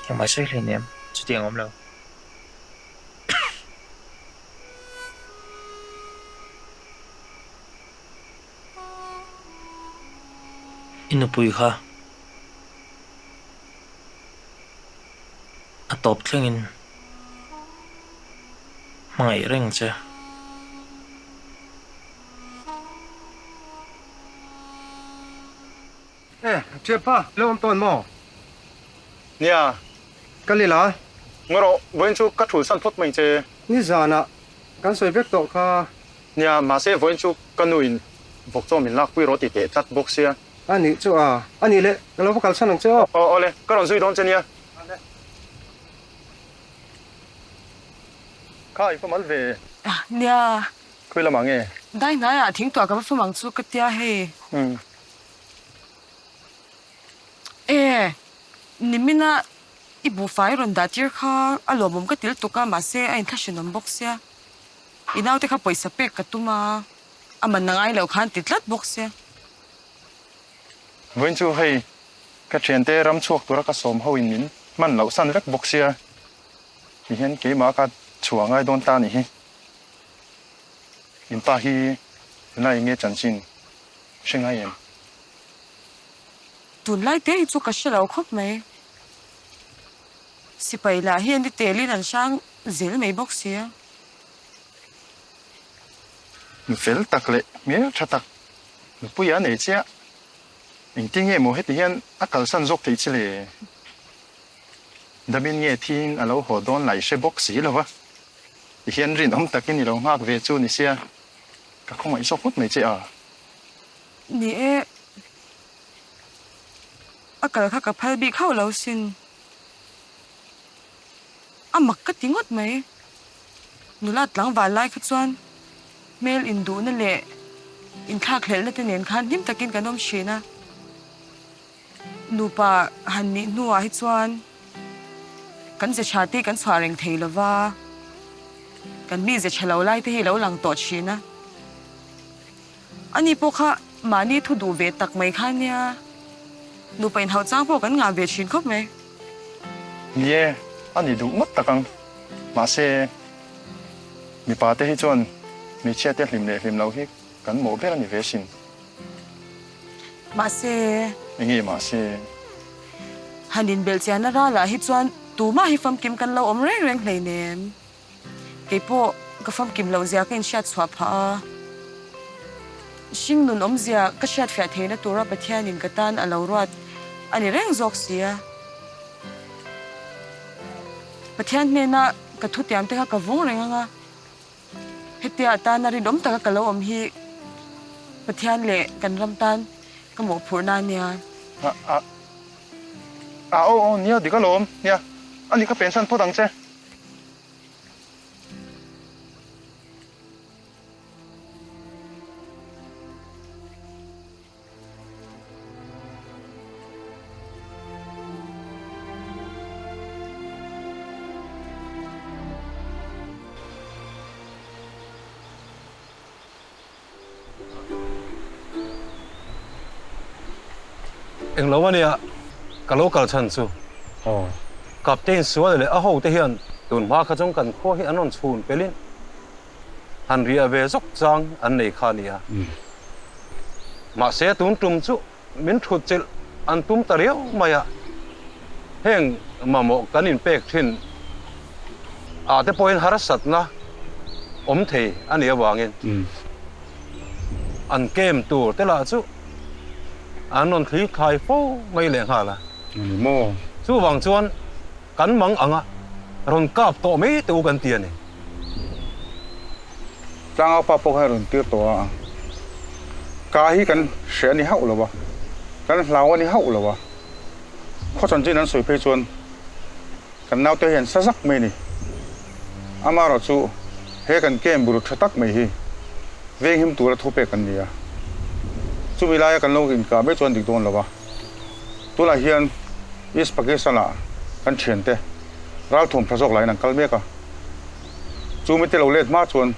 Speaker 18: Engmah sawi hleinem, chutiang awm lo. I nupui kha a tawp thlengin hmangaih reng che.
Speaker 8: E, Thianpa, lo awm tawn maw?
Speaker 11: Nia.
Speaker 8: Ka lil a.
Speaker 11: Ngaw rawh, vawiin chu ka thulsan phawt mai che.
Speaker 8: Nizanah kan sawi vek tawh kha.
Speaker 11: Nia, mahse vawiin chu ka nuin vawk chaw min lakpui rawh ti teh tlat bawk sia.
Speaker 8: A nih chu a, a nih leh, ka lo va kalsan ang che aw.
Speaker 11: Aw, awle, ka rawn zui dawn che nia. Kha, i fam al ve.
Speaker 2: Nia.
Speaker 11: Khawi lamah nge?
Speaker 2: Dai hnaiah thing tuah ka va fam ang chu ka tia hei.
Speaker 11: Umm.
Speaker 2: E, nimina i buhfai rawn dah tir kha a lawmawm ka til tuk a, mahse a inthlahrinawm bawk sia. I naute kha pawisa pek ka tum a, a man a ngai loh khan ti tlat bawk sia.
Speaker 11: Vawiin chu hei ka thiante ram chhuak tura ka sawm ho in min hman loh san vek bawk sia, tihian keimah ka chhuah ngai dawn ta a nih hi. In pa hi tunlai eng nge chanchin hre ngai em?
Speaker 2: Tunlai te hi chu ka hre lo khawp mai. Sipai lah hian i telin an hrang zel mai bawk si a.
Speaker 11: Nu fel tak leh hmel tha tak nupui a nei chiah. Engtin nge maw heti hian a kalsan zawk thei che le? Damin nge thiin a lo haw dawn lai hre bawk si lo va. Tihian rinawm takin i lo nghak ve chu ni sia, ka khawngaih zawk ngawt mai che a.
Speaker 2: Ni e, a kal kha ka phal bik hauh lo sin. A mak ka ti ngawt mai. Nula tlangval lai kha chuan hmel induhna leh inthlakhlelhna te nen khan hlim takin kan awm thin a. Nupa han nih hnuah hi chuan kan ze tha te kan chhuah reng thei lo va, kan mi ze tha lo lai te hi lo lang tawh thin a. Ani pawh kha mahni thu duh ve tak mai kha nia, nupa inhauh chang pawh kan ngah ve thin khawp mai.
Speaker 11: Ni e, a ni duh ngawt tak ang. Mahse, mipa te hi chuan hmeichhia te hlim leh hlim lo hi kan mawh ber a ni ve sin.
Speaker 2: Mahse.
Speaker 11: Enge mahse?
Speaker 2: Han inbelh chianna ralah hi chuan tumah hi famkim kan lo awm reng reng hleinem. Kei pawh ka famkim loh zia ka inhriat chhuah phah a, hring nun awmzia ka hriat fiah theihna tura Pathianin ka tan a lo ruat a ni reng zawk si a. Pathian hnena ka thutiam te kha ka vung reng ang a, hetia tana rinawm taka ka lo awm hi Pathian leh kan ram tan ka mawhphurhna a nia.
Speaker 11: A aw aw nia dik alawm nia ani ka pensan phawt ang che.
Speaker 8: Englo ania ka lo kal chhan chu. Aw. Captain Sual leh a hote hian tun hma kha chuan kan khua hi an rawn chhun pelin han riah ve zawk chang an nei kha a nia. Mahse tun tum chu min thut chilh an tum ta riau mai a, heng mamawh kan inpek thin ah te pawhin harsatna awm thei a nih avangin an kem tur te lah chu an rawn thli thlai fo mai leh nghal a. Chuvang chuan kan mang anga rawn kap tawh mai te u kan ti a ni.
Speaker 7: Tlangau pa pawh khan a rawn tir tawh a, ka hi kan hre a ni hauh lo a, kan hlau a ni hauh lo a, khaw chanchin an sawi phei chuan kan naute hi an sa zak mai a ni. Amaherawhchu he kan camp bur tha tak mai hi venghim tura thupek kan ni a, chumi laia kan lo inkah mai chuan dik dawn lo a. Tunah hian East Pakistan-ah kan thiante ralthuam tha zawk laiin an kal mek a, chu mite lo let hma chuan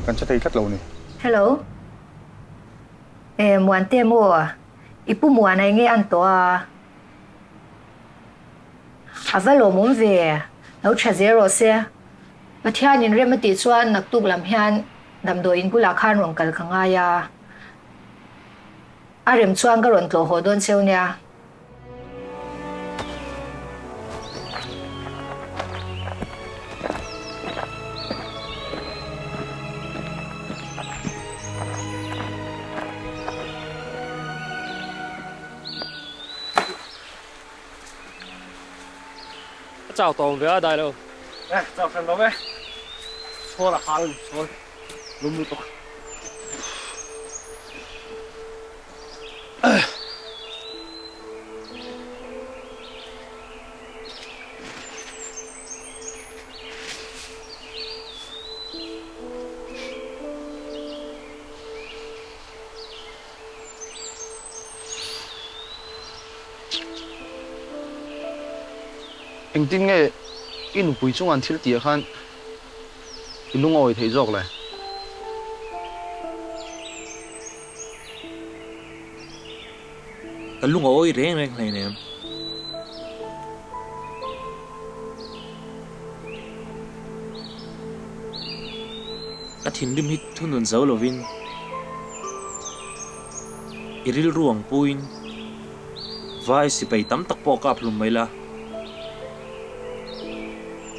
Speaker 7: kan che thei tlat lo a ni.
Speaker 16: Hello. E, Muante maw? I pu Muana enge an tawh a? A va lawmawm ve, lo tha zel rawh se. Pathianin rem a tih chuan naktuk lam hian damdawiin bulah khan rawn kal ka ngai a. A rem chuan ka rawn tlawh haw dawn cheu nia.
Speaker 5: A chau tawng ve a dai lo. E, chau hran lo e. Chhawl a hal chhawl. Lum lutuk.
Speaker 9: Engtin nge i nupui chunga an thil tih ah khan I lungawi thei zawk le.
Speaker 17: Ka lungawi reng reng hleinem. Ka thinrim hi thunun zo lovin i rilru ang puin vai sipai tam tak pawh kap hlum mai la.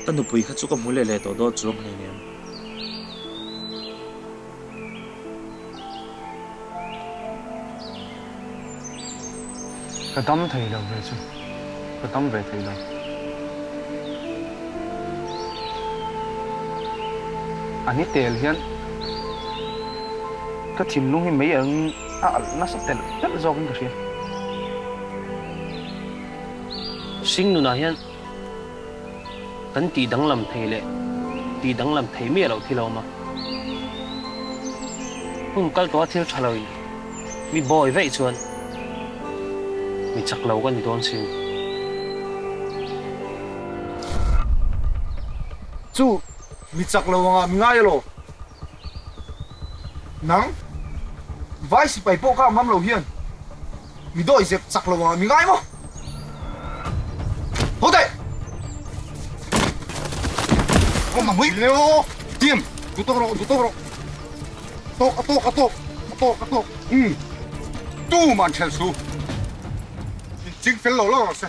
Speaker 17: Ka nupui kha chu ka hmu leh leh tawh dawt chuang hleinem.
Speaker 8: Ka dam thei lo ve chu, ka dam ve thei lo. A ni tel hian ka thinlung hi mei angin a alh nasa telh telh zawkin ka hria.
Speaker 5: Hring nunah hian Kan tih danglam thei leh tih danglam thei miah loh thil a awm a. Hun kal tawha thil tha loin mi bawi veih chuan mi chak lo ka ni dawn sin.
Speaker 10: Chu mi chak lo anga mi ngai elaw? Nang vai sipai pawh kha ngam lo hian mi dawi zep chak lo anga mi ngai maw? Ho teh! Awm ang hui! Leo! Tim! Du tawk rawh, du tawk rawh. Tawk, a tawk, a tawk, a tawk, a tawk. Umm! Tu man ṭhel su. In ching fel lo lo rawh se.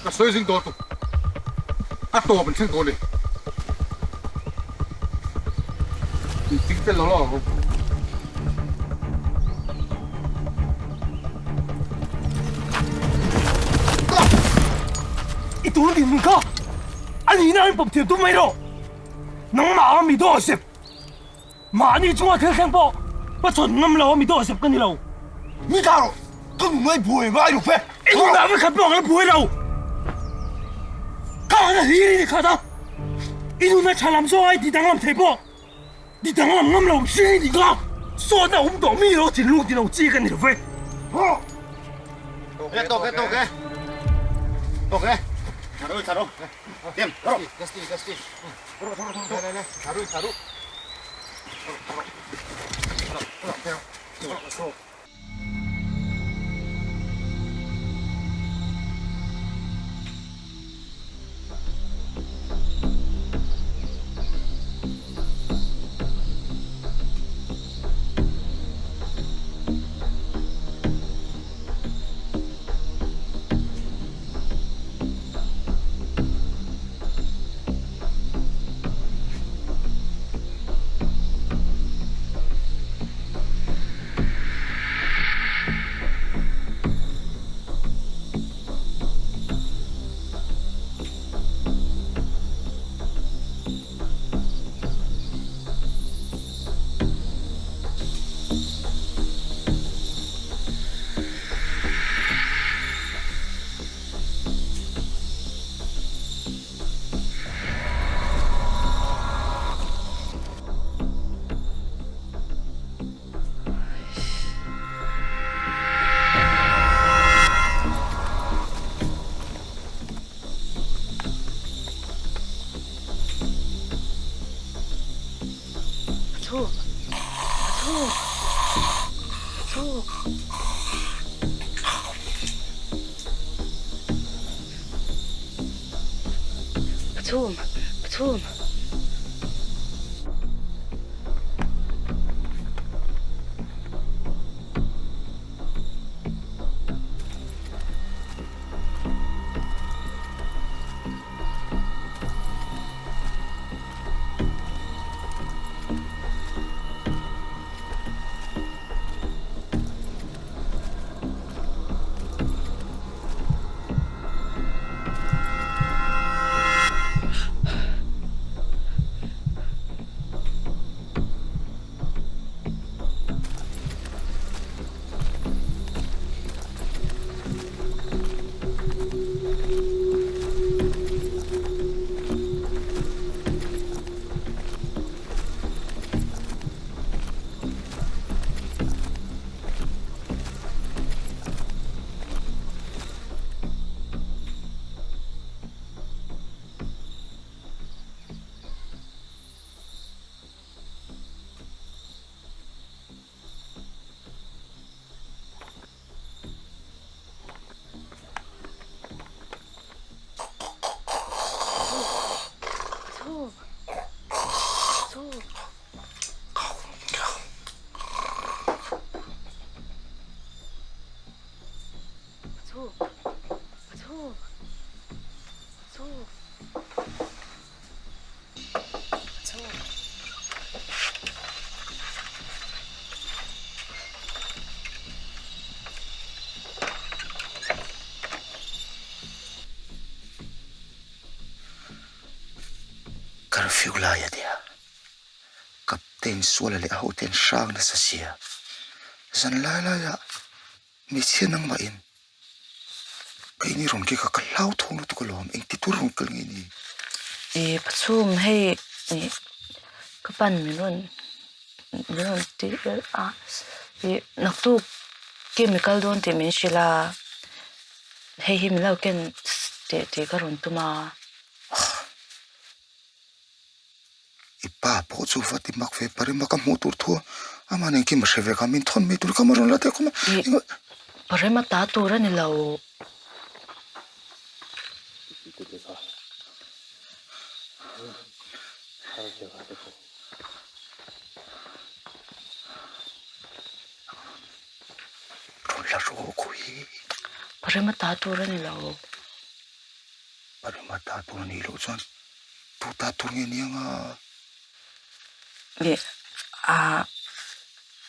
Speaker 10: Ka sawi zing dawn tuk. A tawp an thleng dawn ni. In ching fel lo lo rawh.
Speaker 4: I tun din hmun kha a nihna in pawm thiam tum mai rawh. Nangmah a mi dawh zep. Mahni chunga thil thleng pawh ka chhawn ngam lo a mi dawh zep ka ni lo.
Speaker 10: Ni ta rawh.
Speaker 4: Ka nunai buai ngai lo ve. I nunah vek khat pawh ka la buai lo. Ka han hlir i ni khat a. I nuna tha lam zawng ai ti danglam thei pawh ti danglam ngam lo hring i ni kha. Sawtna awm tawh mi lo thinlung ti lo chi ka ni lo ve.
Speaker 13: Tawk e, tawk e, tawk e. Tawk e. Tharu, tharu. Tiam, tharu. Gasti, gasti. Tharu, tharu, tharu. Le, le, tharu, tharu. Tharu, tharu. Tharu, tharu.
Speaker 21: Pathum, pathum, pathum. Pathum, pathum.
Speaker 13: Curfew lai a nia, Captain Suala leh a hote an hrang nasa sia, zan lai laiah hmeichhia nangmahin Keini rawn kik a, ka hlauthawng lutuk alawm, engti tur rawn kal nge ni?
Speaker 21: I Pachhum hei ih ka pan min rawn min rawn ti a, ih naktuk chemical dawn tih min hrilh a, hei hi min lo ken teh tih ka rawn tum a.
Speaker 10: I pa pawh chu va ti mak ve Parema ka hmuh tur thu a, amah nen kim a hre ve kha min thawn mai tur kha maw rawn la teh khawm a.
Speaker 21: Ih Parema ta tur a ni lo.
Speaker 10: Rawn la rawh khawi.
Speaker 21: Parema ta tur a ni lo.
Speaker 10: Parema ta tur a nih loh chuan tu ta tur nge ni anga?
Speaker 21: Leh a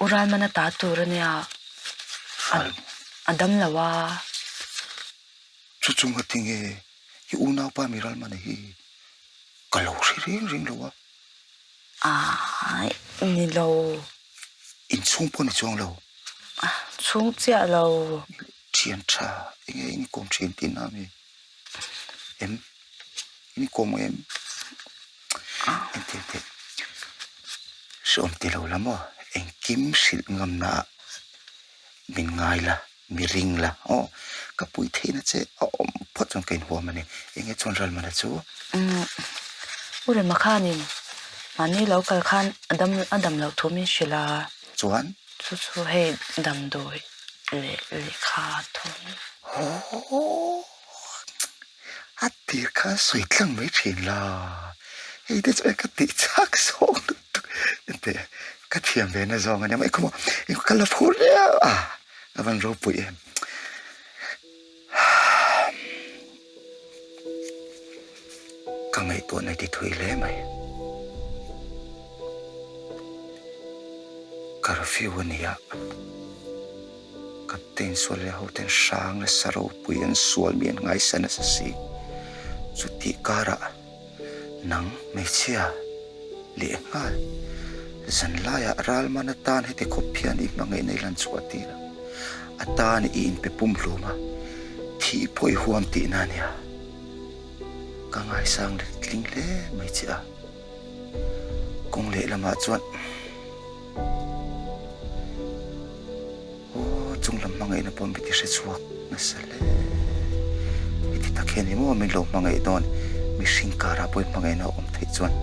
Speaker 21: u Ralmana ta tur a nia, a dam lo a.
Speaker 10: Chu chu ngati nge i unaupa mi Ralmana hi ka lo hre reng reng lo a?
Speaker 21: Aih ni lo.
Speaker 10: Inchhung pawh ni chuang lo.
Speaker 20: Chhung chiah lo.
Speaker 3: Thian tha enge in kawm thin tihna a mi? Em? In kawm em? Engtin teh hreawm ti lo la maw? Engkim hrilh ngamna ah min ngai la, mi ring la aw ka pui theihna che a awm phawt chuan ka inhuam a ni. Enge chuan Ralmana chu?
Speaker 20: Umm U Rema khanin mahni lo kal khan a dam a dam loh thu min hrilh a.
Speaker 3: Chuan?
Speaker 20: Chu chu hei damdawi leh lehkha thawm.
Speaker 3: Aww a tir kha sawi tlang mai thin la, hei te chu ka tih chak zawk lutuk teh ka thiam ve na zawng a nia mai khaw maw ka la phur riau a, a van ropui em. Ka ngaihtuah na ti thui hle mai. Curfew a nia. Captain sual leh hoten hrang nasa ropui an sual mi an ngaisa nasa si. Chutih karah nang hmeichhia lehnghal zanlaiah ralman atan heti khawp hian i hmangaihna i lan chhuah tir a, a tan i inpe pumhlum a, thih pawh i huam tihna a nia. Ka ngaisang leh tling hle mai che a, kawng lehlamah chuan. Aw, chunglam hmangaihna pawh min ti hre chhuak nasa hle. Heti tak hian emaw min lo hmangaih dawn, mihring karah pawh hmangaihna a awm theih chuan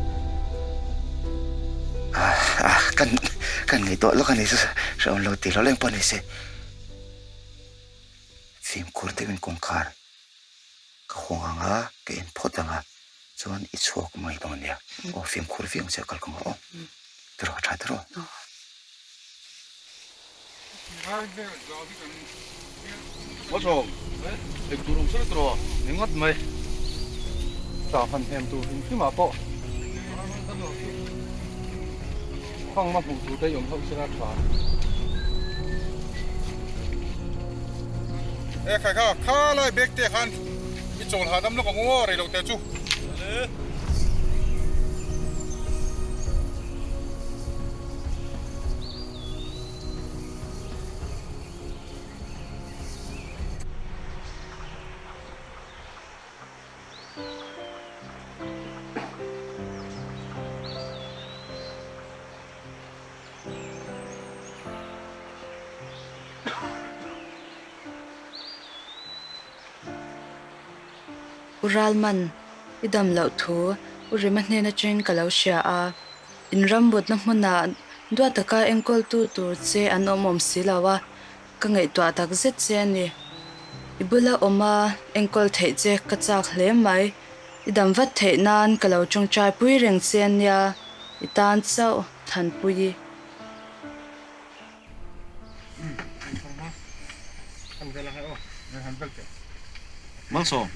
Speaker 3: ah kan kan ngaihtuah lawk a ni chu hrehawm lo ti lo leng pawh ni se. Fimkhur deuhin kawngkhar ka hawng ang a, ka en phawt ang a, chuan i chhuak mai dawn nia. Aw, fimkhur viau ang che kal kawngah aw. Tiraw, tha tiraw.
Speaker 9: Maw eng tur awm sel tiraw?
Speaker 8: Ni ngawt mai. Tla hman hnem tur hrim hrim ah pawh khawng ma hmuh tur te i awm hlauh sela tha.
Speaker 7: E khai kha, kha lai bag te khan i chawl hahdam lawk ang u aw, reilo te chu.
Speaker 20: U Ralman, i dam loh thu U Rima hnen atangin ka lo hria a. In rambutna hmunah duat taka enkawltu tur che an awm awm si lo a, ka ngaihtuah tak zet che a ni. I bula awm a enkawl theih che ka chak hle mai. I dam vat theih nan ka lo tawngtai pui reng che a nia, i tan chauh Thanpuii.
Speaker 9: Malsawm,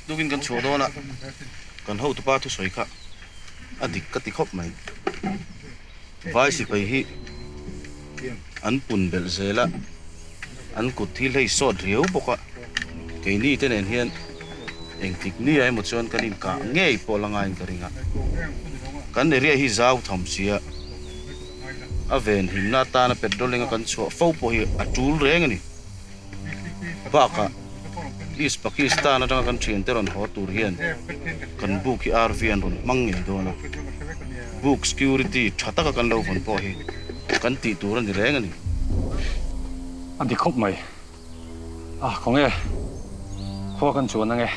Speaker 9: tukin kan chhuah dawn a, kan hotupa thusawi kha a dik ka ti khawp mai. Vai sipai hi an pun belh zel a, an kut hi hlei sawt riau bawk a, keini te nen hian engtik ni ah emaw chuan kan inkah ngei pawh la ngaiin ka ring a, kan area hi zau tham sia. A ven himna atana petrolling a kan chhuah fo pawh hi a tul reng a ni. Bakah East Pakistan atanga kan thiante rawn haw tur hian kan buk hi RV an rawn hmang ngei dawn a. Buk security tha taka kan lo vawn pawh hi kan tih tur a ni reng a ni.
Speaker 8: A dik khawp mai. A khawnge khua kan chuan ange.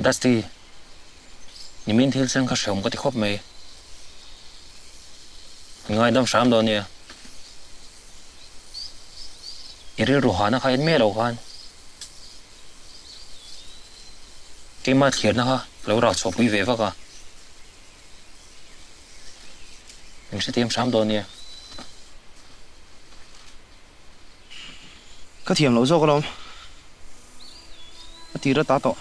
Speaker 17: Dusty, nimin thil thleng kha hreawm ka ti khawp mai. Min ngaidam hram dawn nia.
Speaker 18: I rilru hahna kha en miah lo khan keimah thlirna kha ka lo rak chhuahpui ve vak a. Min hrethiam hram dawn nia.
Speaker 15: Ka thiam loh zawk alawm. Ka tir ata tawh.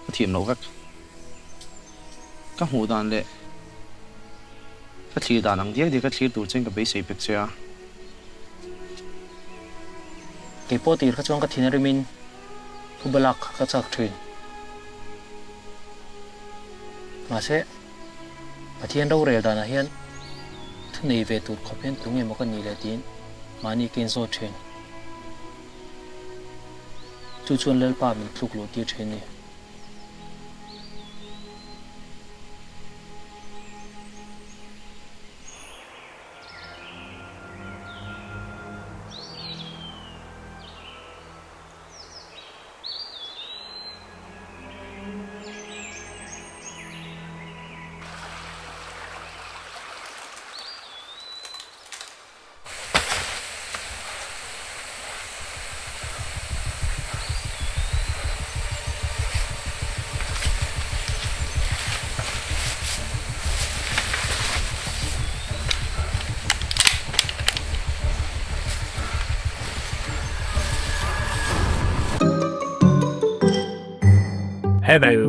Speaker 15: Ka thiam loh vek. Ka hmuh dan leh ka thlir dan ang diak diak a thlir tur chuan ka beisei pek che a.
Speaker 18: Kei pawh tir kha chuan ka thin a rimin thuba lak kha ka chak thin. Mahse, Pathian rorel danah hian thu nei ve tur khawp hian tunge maw ka nih leh tiin mahni ka inzawt thin. Chu chuan Lalpa min tluk luh tir thin a ni.
Speaker 19: Hello.